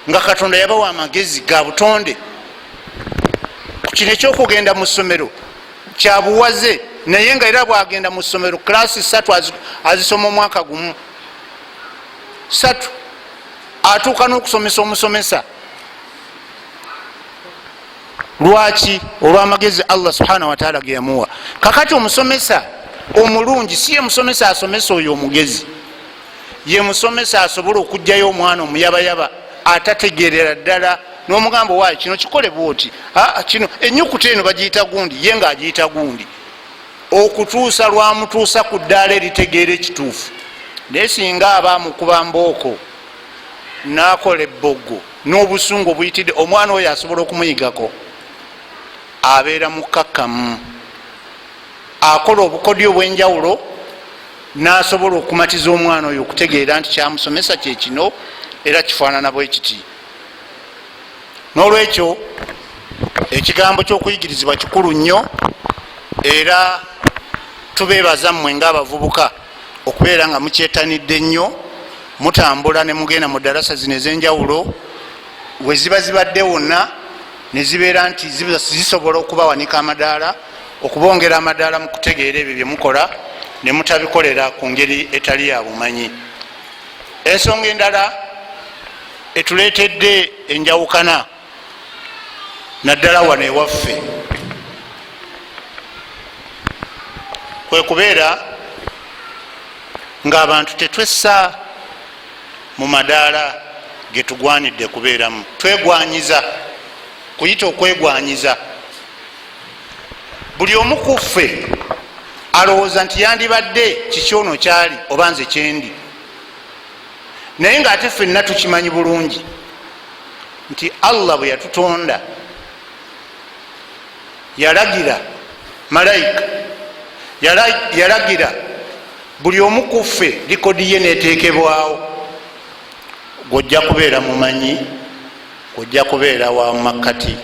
[SPEAKER 1] nga Katonda yabawa amagezi ga butonde. Kino ekyokugenda mu ssomero kyabuwaze, naye nga era bwagenda mu ssomero kilasi 3 azisoma omwaka gumu 3, atuuka n'okusomesa omusomesa. Lwaki? Olwamagezi Allah subhanahu wataala geyamuwa. Kakati omusomesa omulungi si ye musomesa asomesa oyo omugezi, ye musomesa asobola okugjayo omwana omuyabayaba atategerera ddala nomugamba, waayo kino kikole bwoti, kino enyukuta eno bagiyita gundi, ye nga agiyita gundi, okutuusa lwamutuusa ku ddaala eritegeera ekituufu. Naye singa aba amukuba mbooko nakola ebbogo n'obusungu obuyitidde, omwana oyo asobola okumuyigako? Abeera mukakkamu, akola obukodyo obwenjawulo nasobola okumatiza omwana oyo okutegeera nti kyamusomesa kyekino era kifaanana bwe kiti. N'olwekyo ekigambo kyokuyigirizibwa kikulu nnyo, era tubeebaza mmwe ngaabavubuka okubeera nga mukyetanidde nnyo, mutambula ne mugenda mu darasa zino ez'enjawulo we ziba zibadde wonna, ne zibeera nti zisobola okubawanika amadaala, okubongera amadaala mu kutegeera ebyo byemukola, ne mutabikolera ku ngeri etali ya bumanyi. Ensonga endala etuleetedde enjawukana naddala wano ewaffe kwe kubeera ng'abantu tetwessa mu madaala getugwanidde kubeeramu. Twegwanyiza, kuyita okwegwanyiza. Buli omu ku ffe alowooza nti yandibadde kiki ono kyali oba nze kyendi, naye ngaate ffenna tukimanyi bulungi nti Allah bwe yatutonda yalagira malayika, yalagira buli omu ku ffe likodi ye neteekebwawo. Gwojja kubeera mumanyi, gwojja kubeera wa makkati,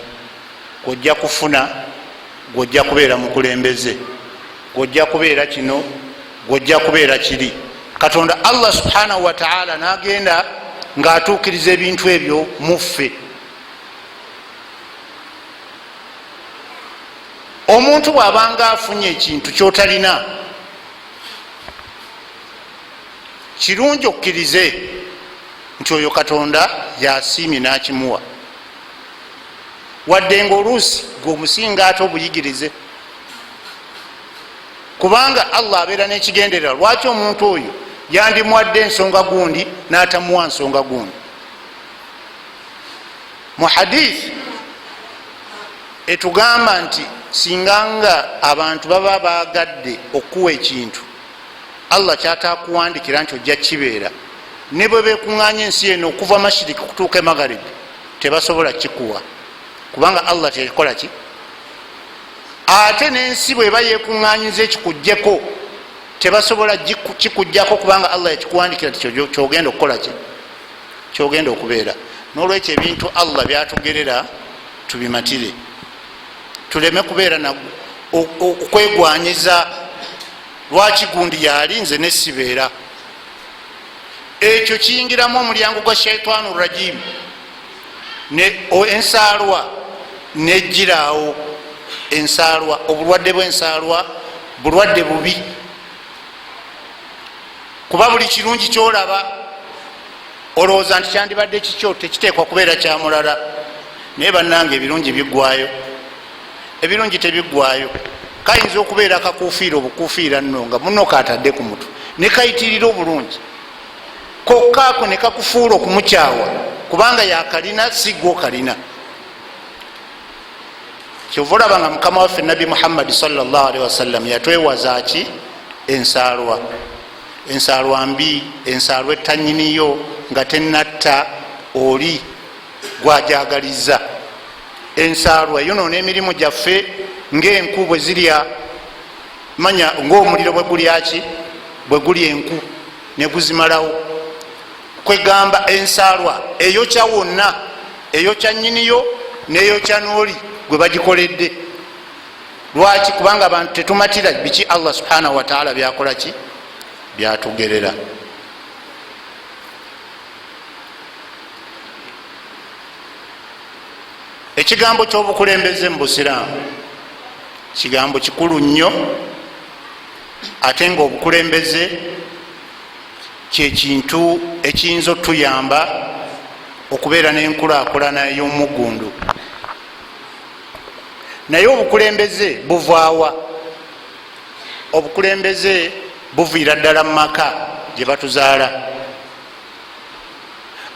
[SPEAKER 1] gwojja kufuna, gwojja kubeera mukulembeze, gwojja kubeera kino, Gwojja kubeera kiri. Katonda Allah subhanahu wataala nagenda ngaatuukiriza ebintu ebyo muffe. Omuntu bw'abanga afunye ekintu kyotalina, kirungi okkirize nti oyo Katonda yasiimye n'akimuwa, wadde nga oluusi gwe omusinga ate obuyigirize, kubanga Allah abeera n'ekigendererwa lwaki omuntu oyo yandimuwadde ensonga gundi n'atamuwa nsonga gundi. Mu hadith etugamba nti singa nga abantu baba bagadde okukuwa ekintu Allah kyatakuwandikira nti ojja kibeera, ne bwe bekuŋŋanya ensi eno okuva mashiriki kutuuka emagharibi tebasobola kikuwa, kubanga Allah teyakola ki. Ate n'ensi bweba yekuŋŋanyiza ekikugjeko tebasobola kikugjako, kubanga Allah yakikuwandikira nti kyogenda okukola ki, kyogenda okubeera. Nolwekyo ebintu Allah byatugerera tubimatire, tuleme kubeera okwegwanyiza lwaki gundi yaali nze nesibeera. Ekyo kiyingiramu omulyango gwa shaitaanu rajimu, ensaalwa nejjiraawo. Ensaalwa, obulwadde bwensaalwa bulwadde bubi, kuba buli kirungi kyolaba olowooza nti kyandibadde kikyo, tekiteekwa kubeera kya mulala. Naye bannange, ebirungi biggwayo? Ebirungi tebiggwayo. Kayinza okubeera kakuufiira obukuufiira nno nga muno katadde ku mutwe ne kayitirira obulungi kokkaako ne kakufuula okumukyawa, kubanga yakalina si gwe okalina. Kyova olaba nga mukama waffe Nabbi Muhammadi salllahalihi wasallam yatwewaza ki? Ensaalwa. Ensaalwa mbi, ensaalwa ettanyiniyo nga tenatta oli gwajagaliza. Ensaalwa yonoona emirimu gyaffe ngaenku bwe zirya, manya ngaomuliro bwe gulyaki, bwe gulya enku neguzimalawo. Kwegamba ensaalwa eyokya wonna, eyokya nyiniyo neyokya nooli gwe bagikoledde. Lwaki? Kubanga abantu tetumatira biki Allah subhanahu wataala byakola ki, byatugerera. Ekigambo ky'obukulembeze mu busiraamu kigambo kikulu nnyo, ate nga obukulembeze kyekintu ekiyinza otuyamba okubeera n'enkulaakulana ey'omuggundu. Naye obukulembeze buvaawa? Obukulembeze buviira ddala mu maka gye batuzaala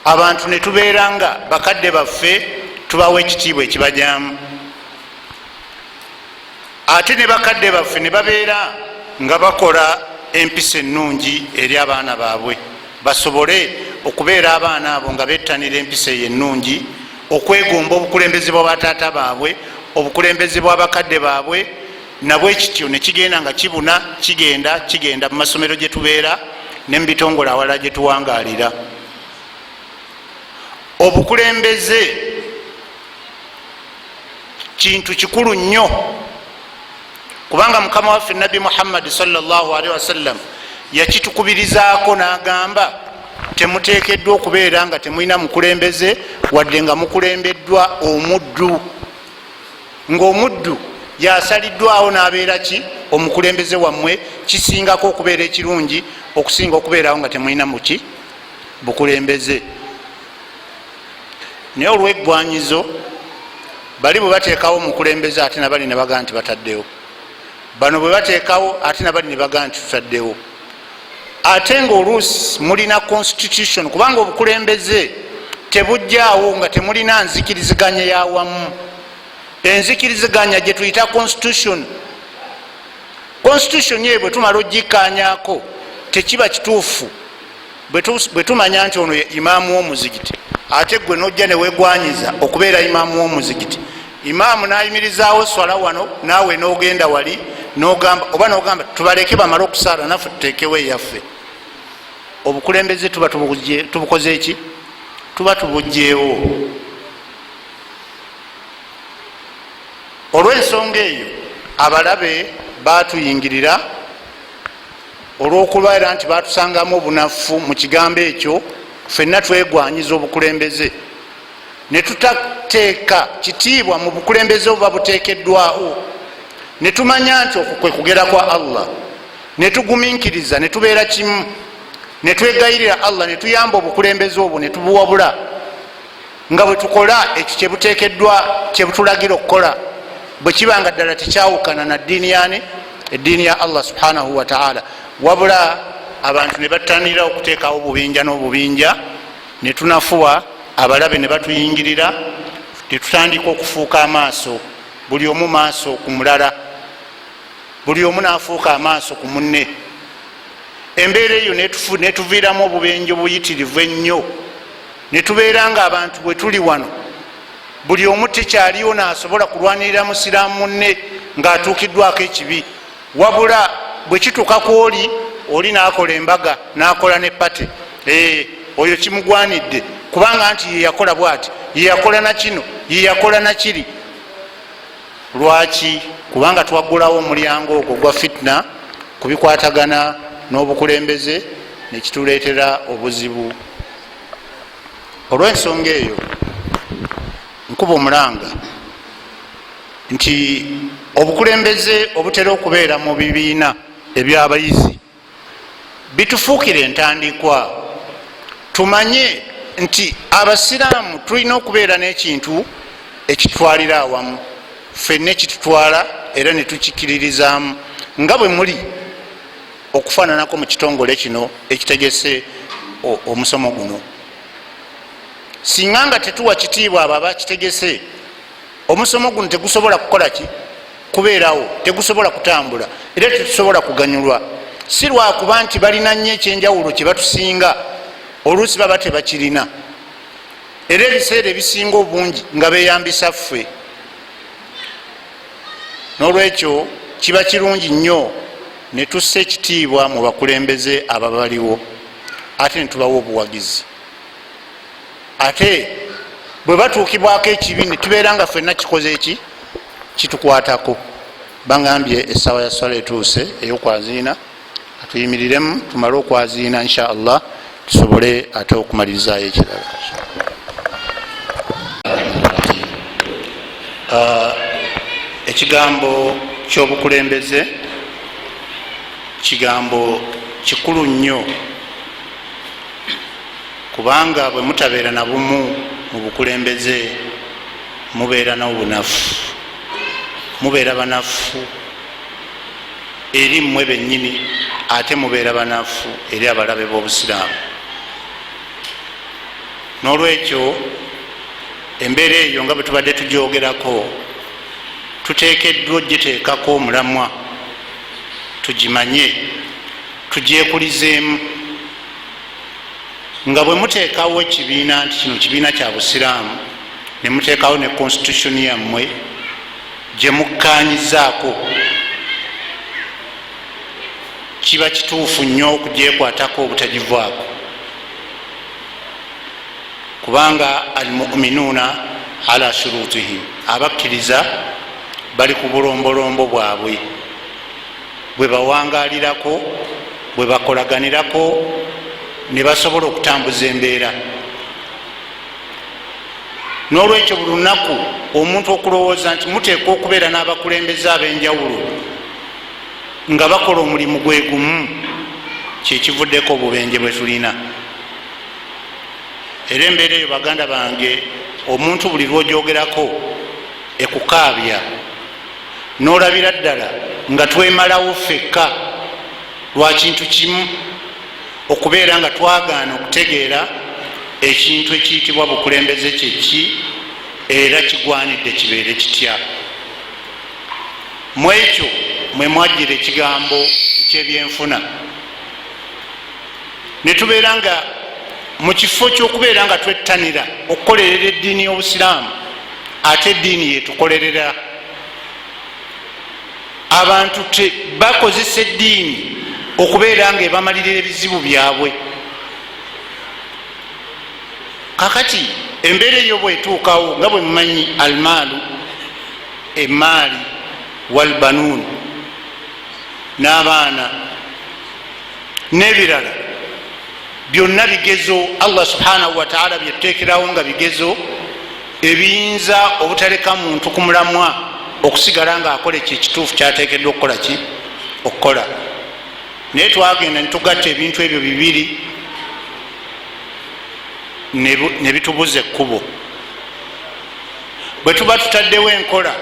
[SPEAKER 1] abantu, ne tubeera nga bakadde baffe tubawa ekitiibwa ekibajamu, ate ne bakadde baffe ne babeera nga bakola empisa ennungi eri abaana baabwe, basobole okubeera abaana abo nga bettanira empisa eyo ennungi, okwegomba obukulembeze bwa bataata baabwe, obukulembeze bwa bakadde baabwe. Nabwe kityo nekigenda nga kibuna, kigenda kigenda mu masomero gye tubeera ne mu bitongole awalala gye tuwangaalira. Obukulembeze kintu kikulu nnyo, kubanga mukama waffe Nabbi Muhammadi salllahalihi wasallam yakitukubirizaako n'agamba, temuteekeddwa okubeera nga temulina mukulembeze, wadde nga mukulembeddwa omuddu, ngaomuddu yasaliddwawo n'abeera ki omukulembeze wammwe. Kisingako okubeera ekirungi okusinga okubeerawo nga temulina muki bukulembeze. Naye olweggwanyizo bali bwe bateekawo omukulembeze, ate nabali ne bagaa nti bataddewo bano, bwe bateekawo ate nabali ne bagaa nti tutaddewo, ate nga oluusi mulina constitution, kubanga obukulembeze tebujjaawo nga temulina nzikiriziganya yawamu. Enzikiriziganya gye tuyita constitution. Constitution eyo bwe tumala ogikanyako, tekiba kituufu bwe tumanya nti ono ye imaamu w'omuzigiti, ate gwe nojja newegwanyiza okubeera imaamu w'omuzigiti, imaamu nayimirizaawo swala wano, naawe nogenda wali nogamba, oba nogamba tubaleke bamale okusaala naffe tuteekewo eyaffe. Obukulembeze tuba tubukoze eki? Tuba tubugjeewo. Olw'ensonga eyo abalabe batuyingirira. Olwokubeera nti batusangamu obunafu mu kigambo ekyo, ffenna twegwanyiza obukulembeze netutateeka kitiibwa mu bukulembeze obuba buteekeddwawo, netumanya nti okwo kwe kugera kwa Allah, netuguminkiriza, netubeera kimu, netwegayirira Allah, netuyamba obukulembeze obwo, netubuwabula nga bwe tukola ekyo kyebuteekeddwa, kyebutulagira okukola, bwe kiba nga ddala tekyawukana na ddiini yani eddiini ya Allah subhanahu wataala. Wabula abantu ne battanira okuteekawo obubinja n'obubinja, netunafuwa, abalabe ne batuyingirira, netutandika okufuuka amaaso, buli omu maaso ku mulala, buli omu nafuuka amaaso ku munne. Embeera eyo netuviiramu obubenje obuyitirivu ennyo, netubeera nga abantu bwe tuli wano, buli omu tekyaliwo nasobola kulwanirira musiraamu munne ng'atuukiddwako ekibi. Wabula bwe kituuka ku oli, oli n'akola embaga, n'akola ne party, oyo kimugwanidde kubanga nti yeyakola bwati, yeyakola nakino, yeyakola nakiri. Lwaki? Kubanga twaggulawo omulyango ogwo gwa fitna kubikwatagana n'obukulembeze, nekituleetera obuzibu. Olw'ensonga eyo, nkuba omulanga nti obukulembeze obutera okubeera mu bibiina ebyabayizi bitufuukira entandikwa, tumanye nti abasiraamu tulina okubeera n'ekintu ekitutwalira awamu ffenna, ekitutwala era netukikiririzaamu nga bwe muli okufaananako mu kitongole kino ekitegese omusomo guno. Singa nga tetuwa kitiibwa abo abakitegese, omusomo guno tegusobola kukola ki? Kubeerawo, tegusobola kutambula, era tetusobola kuganyulwa. Si lwakuba nti balina nnyo ekyenjawulo kye batusinga, oluusi baba tebakirina, era ebiseera ebisinga obungi nga beyambisa ffe. N'olwekyo kiba kirungi nnyo ne tussa ekitiibwa mu bakulembeze ababaliwo, ate ne tubawa obuwagizi, ate bwe batuukibwako ekibi ne tubeera nga ffenna kikoze eki kitukwatako. Bangambye essaawa ya swala etuuse ey'okwaziina. Atuyimiriremu tumale okwaziina, insha Allah tusobole ate okumalirizayo ekirala. Ekigambo ky'obukulembeze kigambo kikulu nnyo, kubanga bwe mutabeera na bumu mu bukulembeze, mubeera n'obunafu, mubeera banafu eri mmwe bennyini, ate mubeera banafu eri abalabe b'obusiraamu. N'olwekyo embeera eyo nga bwe tubadde tugyogerako, tuteekeddwa ogiteekako omulamwa, tugimanye, tugyekulizeemu nga bwe muteekawo ekibiina nti kino kibiina kya busiraamu, ne muteekawo ne constitution yammwe gye mukkaanyizaako. Kiba kituufu nnyo okugyekwatako obutagivaako, kubanga almuminuuna ala shurutihim, abakkiriza bali ku bulombolombo bwabwe bwe bawangalirako, bwe bakolaganirako ne basobola okutambuza embeera. N'olwekyo buli lunaku omuntu okulowooza nti muteekwa okubeera n'abakulembeze ab'enjawulo nga bakola omulimu gwe gumu, kyekivuddeko obubenje bwe tulina. Era embeera eyo, baganda bange, omuntu buli lwogyogerako ekukaabya n'olabira ddala nga twemalawo ffekka lwa kintu kimu, okubeera nga twagaana okutegeera ekintu ekiyitibwa bukulembeze kyeki, era kigwanidde kibeere kitya. Mu ekyo mwe mwajjira ekigambo ekyebyenfuna, ne tubeera nga mu kifo ky'okubeera nga twettanira okukolerera eddiini y'obusiraamu, ate eddiini yetukolerera. Abantu bakozesa eddiini okubeera nga ebamalirira ebizibu byabwe. Kakati embeera eyo bwetuukawo, nga bwe mumanyi, almaalu, emaali, walbanuun, n'abaana. N'ebirala byonna bigezo Allah subhanahu wataala byetuteekerawo nga bigezo ebiyinza obutaleka muntu ku mulamwa okusigala nga akola ekyo ekituufu kyateekeddwa okukola ki okukola. Naye twagenda netugatta ebintu ebyo bibiri ne bitubuza ekkubo. Bwe tuba tutaddewo enkola,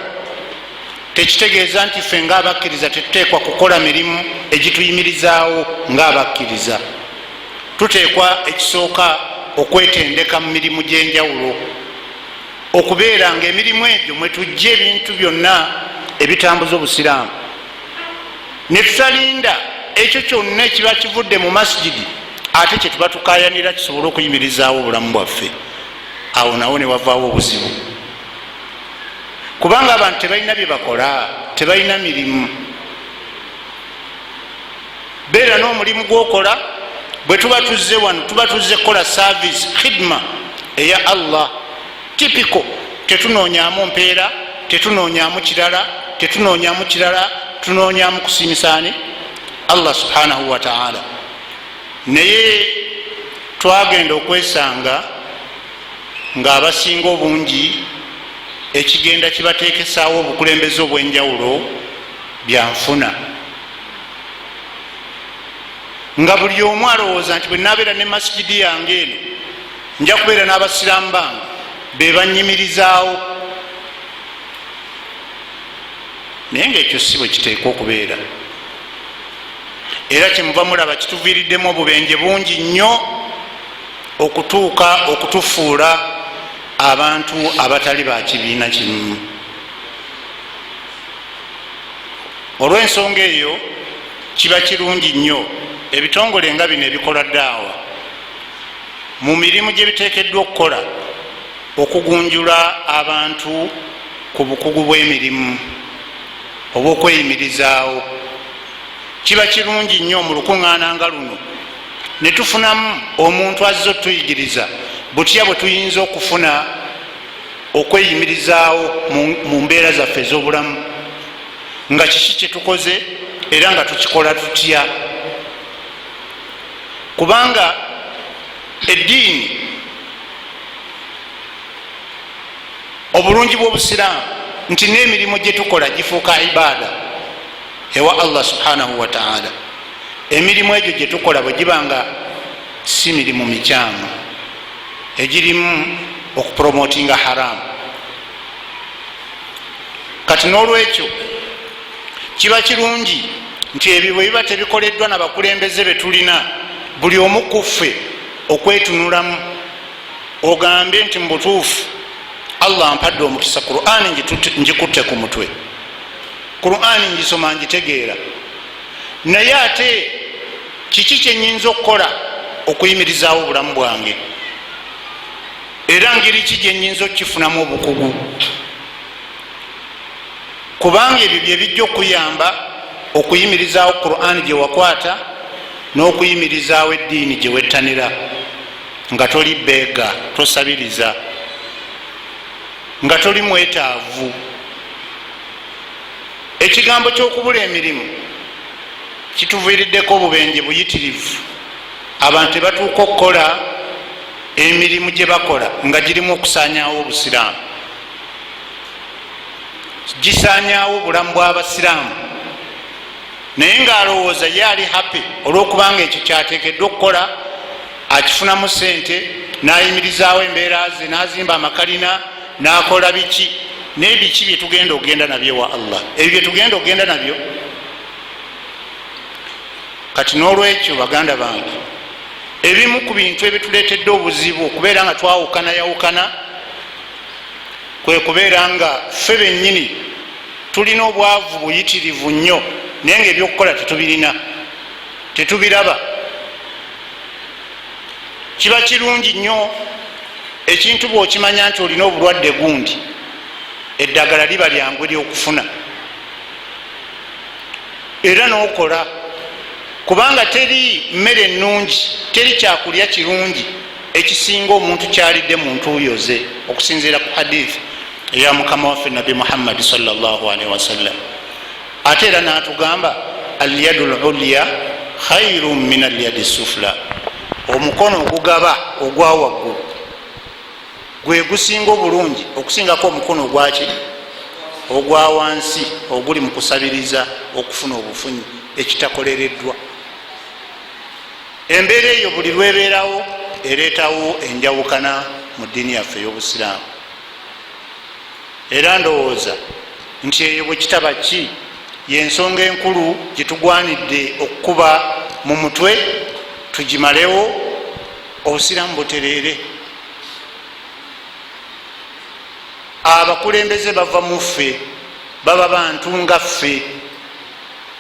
[SPEAKER 1] tekitegeeza nti ffe ngaabakkiriza tetuteekwa kukola mirimu egituyimirizaawo. Ngaabakkiriza tuteekwa ekisooka okwetendeka mu mirimu gy'enjawulo, okubeera nga emirimu egyo mwetujja ebintu byonna ebitambuza obusiraamu, ne tutalinda ekyo kyonna ekiba kivudde mu masigidi ate kyetuba tukayanira kisobole okuyimirizaawo obulamu bwaffe. Awo nawo ne wavaawo obuzibu, kubanga abantu tebalina bye bakola, tebalina mirimu. Beera n'omulimu gwokola. Bwe tuba tuzze wano, tuba tuzze kukola service, khidma eya Allah typical. Tetunoonyamu mpeera, tetunoonyamu kirala, tetunoonyamu kirala, tunoonyamu kusiimisaani Allah subhanahu wataala. Naye twagenda okwesanga ng'abasinga obungi ekigenda kibateekesaawo obukulembeze obw'enjawulo byanfuna, nga buli omu alowooza nti bwe nabeera ne masigidi yange eno, nja kubeera n'abasiraamu bange be banyimirizaawo. Naye ngaekyo si bwe kiteekwa okubeera, era kyemuva mulaba kituviiriddemu obubenje bungi nnyo okutuuka okutufuula abantu abatali ba kibiina kimu. Olw'ensonga eyo, kiba kirungi nnyo ebitongole nga bino ebikola daawa, mu mirimu gye biteekeddwa okukola, okugunjula abantu ku bukugu bw'emirimu oba okweyimirizaawo. Kiba kirungi nnyo mu lukuŋŋaana nga luno ne tufunamu omuntu azze otuyigiriza butya bwe tuyinza okufuna okweyimirizaawo mu mbeera zaffe ez'obulamu, nga kiki kyetukoze era nga tukikola tutya, kubanga eddiini, obulungi bw'obusiraamu nti n'emirimu gye tukola gifuuka ibaada ewa Allah subhanahu wataala, emirimu egyo gye tukola bwe giba nga si mirimu mikyamu egirimu okupromotinga haramu. Kati n'olwekyo kiba kirungi nti ebyo bwe biba tebikoleddwa nabakulembeze betulina, buli omu kuffe okwetunulamu ogambe nti mu butuufu Allah ampadde omukisa, Qurani ngikutte ku mutwe, Qurani ngisoma, ngitegeera, naye ate kiki kyenyinza okukola okuyimirizaawo obulamu bwange, era ngeri ki gyenyinza okukifunamu obukugu? Kubanga ebyo byebijja okuyamba okuyimirizaawo Qurani gye wakwata n'okuyimirizaawo eddiini gye wettanira, nga toli beega, tosabiriza, nga toli mwetaavu. Ekigambo ky'okubula emirimu kituviiriddeko obubenje buyitirivu. Abantu tebatuuka okukola emirimu gye bakola nga girimu okusaanyaawo obusiraamu, gisaanyaawo obulamu bw'abasiraamu, naye ng'alowooza ye ali happy olw'okubanga ekyo kyateekeddwa okukola, akifunamu sente, n'ayimirizaawo embeera ze, n'azimba amakalina, n'akola biki. Naye biki byetugenda okugenda nabyo wa Allah? Ebyo byetugenda okugenda nabyo. Kati n'olwekyo, baganda bange, ebimu ku bintu ebituleetedde obuzibu okubeera nga twawukana yawukana kwe kubeera nga ffe bennyini tulina obwavu buyitirivu nnyo, naye nga ebyokukola tetubirina, tetubiraba. Kiba kirungi nnyo ekintu bwokimanya nti olina obulwadde gundi, eddagala liba lyangu eryokufuna era nokola, kubanga teri mmere ennungi, teri kyakulya kirungi ekisinga omuntu kyalidde mu ntuuyo ze, okusinziira ku hadith eya mukama waffe Nabbi Muhammadi salllahalihi wasallam. Ate era natugamba, alyadu lulya Khairun min alyadi sufla, omukono ogugaba ogwa waggulu gwe gusinga obulungi okusingako omukono ogwaki? Ogwa wansi, oguli mu kusabiriza okufuna obufunyi ekitakolereddwa. Embeera eyo buli lwebeerawo ereetawo enjawukana mu ddiini yaffe ey'Obusiraamu. Era ndowooza nti eyo bwe kitaba ki yensonga enkulu gyetugwanidde okukuba mu mutwe tugimalewo, Obusiraamu butereere. Abakulembeze bava mu ffe, baba bantu nga ffe,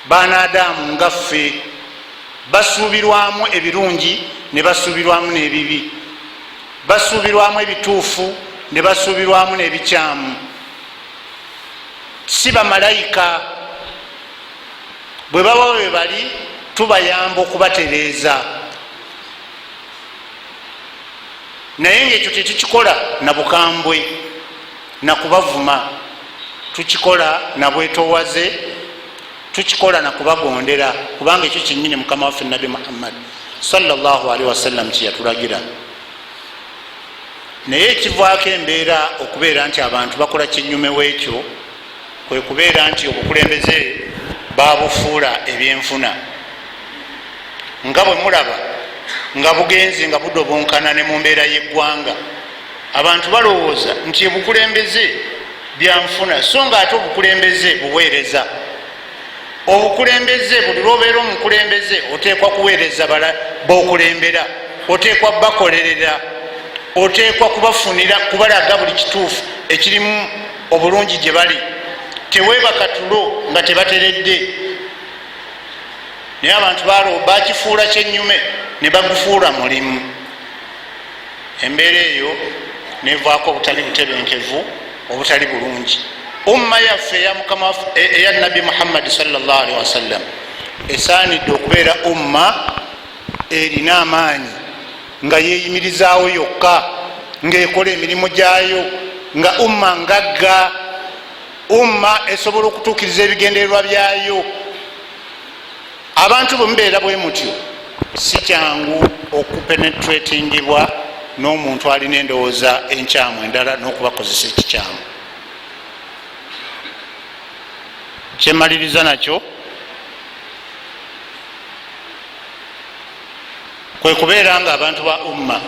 [SPEAKER 1] baanaadaamu nga ffe, basuubirwamu ebirungi ne basuubirwamu n'ebibi, basuubirwamu ebituufu ne basuubirwamu n'ebikyamu. Si bamalayika. Bwe baba bwe bali, tubayamba okubatereeza, naye ngaekyo tetukikola na bukambwe na kubavuma, tukikola na bwetowaze, tukikola na kubagondera, kubanga ekyo kyenyini Mukama waffe Nabbi Muhammad salllahalihi wasallam kyeyatulagira. Naye ekivaako embeera okubeera nti abantu bakola kyenyume wekyo kwe kubeera nti obukulembeze babufuula ebyenfuna, nga bwe mulaba nga bugenze nga budobonkana ne mu mbeera y'eggwanga. Abantu balowooza nti obukulembeze byanfuna, so nga ate obukulembeze buweereza. Obukulembeze, buli lwobeera omukulembeze oteekwa kuweereza bokulembera, oteekwa bakolerera, oteekwa kubafunira, kubalaga buli kituufu ekirimu obulungi gye bali. Teweebaka tulo nga tebateredde. Naye abantu bakifuula kyenyume ne bagufuula mulimu. Embeera eyo nevaako obutali butebenkevu, obutali bulungi. Umma yaffe eya Mukama, eya Nabbi Muhammadi salllahalihi wasallam, esaanidde okubeera umma erina amaanyi, nga yeyimirizaawo yokka, ngaekola emirimu gyayo, nga umma ngagga, umma esobola okutuukiriza ebigendererwa byayo. Abantu bwe mubeera bwe mutyo, si kyangu okupenetratingibwa n'omuntu alina endowooza enkyamu endala n'okubakozesa ekikyamu. Kyemaliriza nakyo kwe kubeera nga abantu ba umma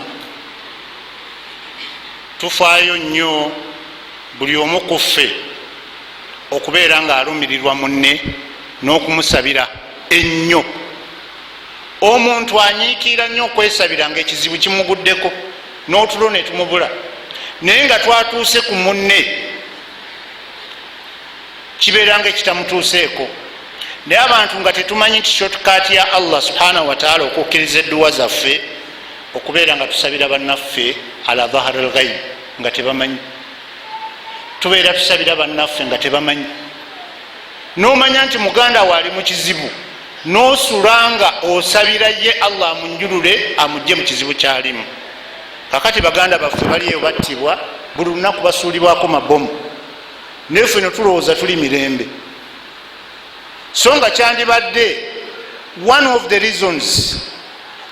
[SPEAKER 1] tufaayo nnyo buli omu ku ffe okubeera nga alumirirwa munne n'okumusabira ennyo. Omuntu anyiikiira nnyo okwesabira nga ekizibu kimuguddeko n'otulo ne tumubula, naye nga twatuuse ku munne kibeera nga ekitamutuuseeko. Naye abantu nga tetumanyi nti shortcut ya Allah subhanahu wataala okukkiriza edduwa zaffe okubeera nga tusabira bannaffe ala dhahari lghaib nga tebamanyi. Tubeera tusabira bannaffe nga tebamanyi, nomanya nti muganda we ali mu kizibu, nosula nga osabira ye Allah amunjulule, amugje mu kizibu kyalimu. Kakati baganda baffe bali eyo battibwa buli lunaku, basuulibwako mabomu, naye ffe netulowooza tuli mirembe. So nga kyandibadde one of the reasons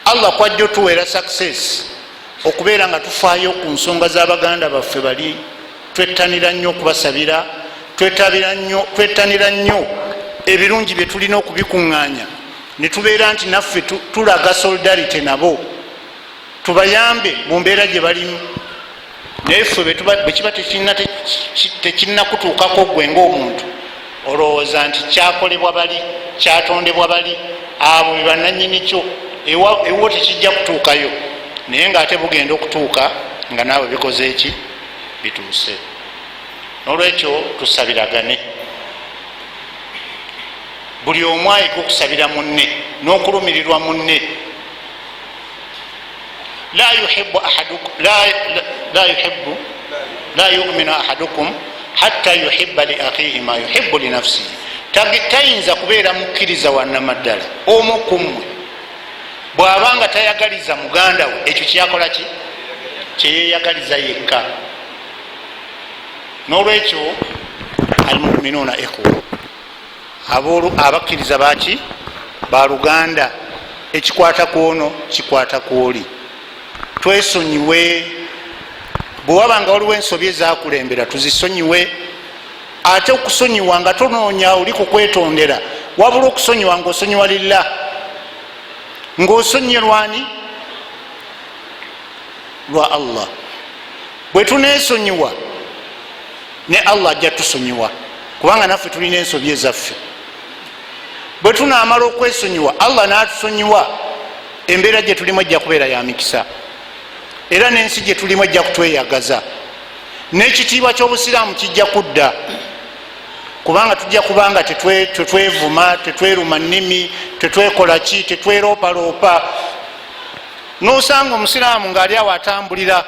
[SPEAKER 1] Allah kwajja otuweera success okubeera nga tufaayo ku nsonga z'abaganda baffe bali. Twettanira nnyo okubasabira, twettanira nnyo ebirungi bye tulina okubikuŋŋaanya, ne tubeera nti naffe tulaga solidarity nabo, tubayambe mu mbeera gye balimu. Naye ffe bwe kiba tekinnakutuukako gwe ngaomuntu, olowooza nti kyakolebwa bali, kyatondebwa bali, abo be bananyini kyo, ewo tekijja kutuukayo. Naye ngaate bugenda okutuuka nga naawe bikoze eki? Bituuse. Nolwekyo tusabiragane, buli omu ayiga okusabira munne n'okulumirirwa munne. La yuhibu ahadukum, la yuminu ahadukum hatta yuhiba li akhihi ma yuhibu li nafsihi. Tayinza kubeera mukkiriza wanamaddala omu kummwe bw'abanga tayagaliza muganda we ekyo kyeyakola ki kyeyeyagaliza yekka. N'olwekyo almuminuuna ikhwa, abakkiriza baki? Baluganda. Ekikwata ku ono kikwata ku oli. Twesonyiwe. Bwe waba nga waliwo ensobi ezakulembera, tuzisonyiwe. Ate okusonyiwa nga tonoonya oli kukwetondera, wabula okusonyiwa ngaosonyiwa lillah, ngaosonyiye lwani? Lwa Allah. Bwe tunesonyiwa, ne Allah ajja tusonyiwa, kubanga naffe tulina ensobi ezaffe. Bwe tunamala okwesonyiwa, Allah natusonyiwa, embeera gye tulimu ejja kubeera ya mikisa, era n'ensi gye tulimu ejja kutweyagaza, n'ekitiibwa ky'obusiraamu kijja kudda, kubanga tujja kubanga tetwevuma, tetweruma nnimi, tetwekola ki, tetweroopaloopa. Nosanga omusiraamu ngaali awo atambulira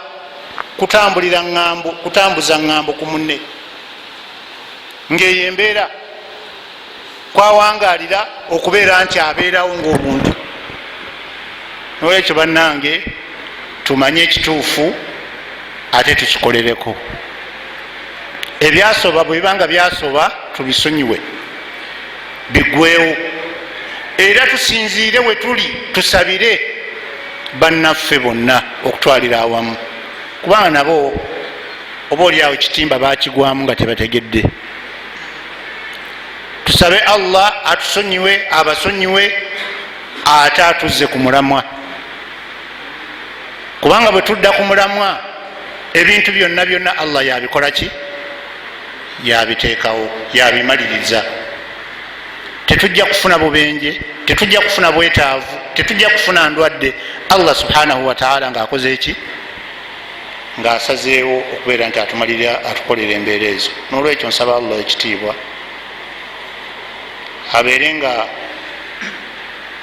[SPEAKER 1] kutambulira ŋŋambo, kutambuza ŋŋambo ku munne, ngaeyo embeera kwawangalira okubeera nti abeerawo ngaomuntu. Nolwekyo bannange, tumanye ekituufu ate tukikolereko. Ebyasoba bwe biba nga byasoba, tubisonyiwe bigwewo, era tusinziire we tuli tusabire bannaffe bonna okutwalira awamu, kubanga nabo oba oliawo ekitimba bakigwamu nga tebategedde. Tusabe Allah atusonyiwe, abasonyiwe, ate atuzze ku mulamwa, kubanga bwe tudda ku mulamwa, ebintu byonna byonna Allah yabikola ki? Yabiteekawo, yabimaliriza. Tetujja kufuna bubenje, tetujja kufuna bwetaavu, tetujja kufuna ndwadde, Allah subhanahu wataala ngaakoze eki? Ngaasazeewo okubeera nti atumalira, atukolera embeera ezo. Nolwekyo nsaba Allah ekitiibwa abeere nga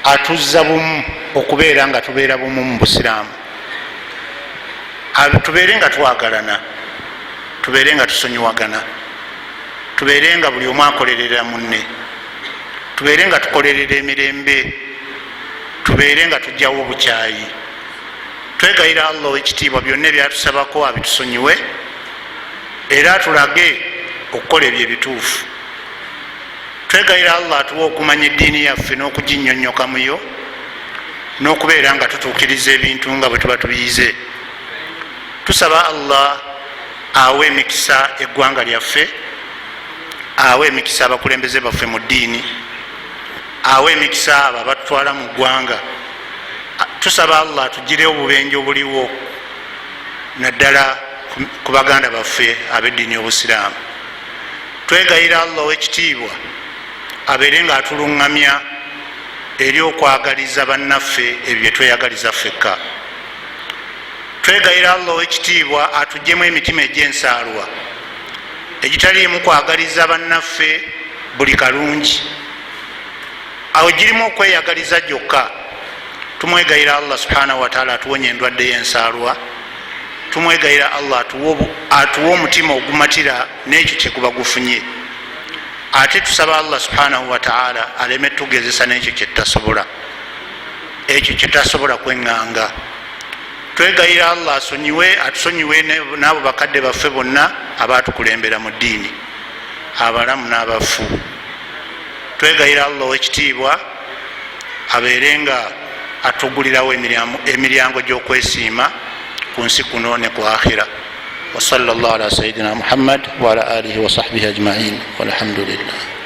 [SPEAKER 1] atuzza bumu, okubeera nga tubeera bumu mu busiraamu, tubeere nga twagalana, tubeere nga tusonyiwagana, tubeere nga buli omu akolerera munne, tubeere nga tukolerera emirembe, tubeere nga tujjawo obukyayi. Twegayira Allah owekitiibwa byonna ebyatusabako abitusonyiwe, era atulage okukola ebyo ebituufu. Twegayira Allah atuwe okumanya eddiini yaffe n'okuginyonyoka muyo, n'okubeera nga tutuukiriza ebintu nga bwe tuba tubiyize. Tusaba Allah awe emikisa eggwanga lyaffe, awe emikisa abakulembeze baffe mu ddiini, awe emikisa abo abatutwala mu ggwanga. Tusaba Allah atugirewo obubenje obuliwo, naddala ku baganda baffe ab'eddiini y'obusiraamu. Twegayira Allah owekitiibwa abeere nga atuluŋŋamya eri okwagaliza bannaffe ebyo byetweyagaliza ffekka. Twegayira Allah owekitiibwa atugjemu emitima egy'ensaalwa egitaliimu kwagaliza bannaffe buli kalungi, awo girimu okweyagaliza gyokka. Tumwegayira Allah subhanahu wataala atuwonya endwadde y'ensaalwa. Tumwegayira Allah atuwe omutima ogumatira n'ekyo kyeguba gufunye. Ate tusaba Allah subhanahu wataala aleme tugezesa n'ekyo kyetutasobola, ekyo kyetasobola kweŋŋanga. Twegayira Allah asonyiwe, atusonyiwe n'abo bakadde baffe bonna abatukulembera mu ddiini, abalamu n'abafu. Twegayira Allah owekitiibwa abeere nga atugulirawo emiryango gy'okwesiima ku nsi kuno ne ku akhira. Wasala llah ala sayidina Muhammad waala alihi wasahbihi ajmain, walhamdulillah.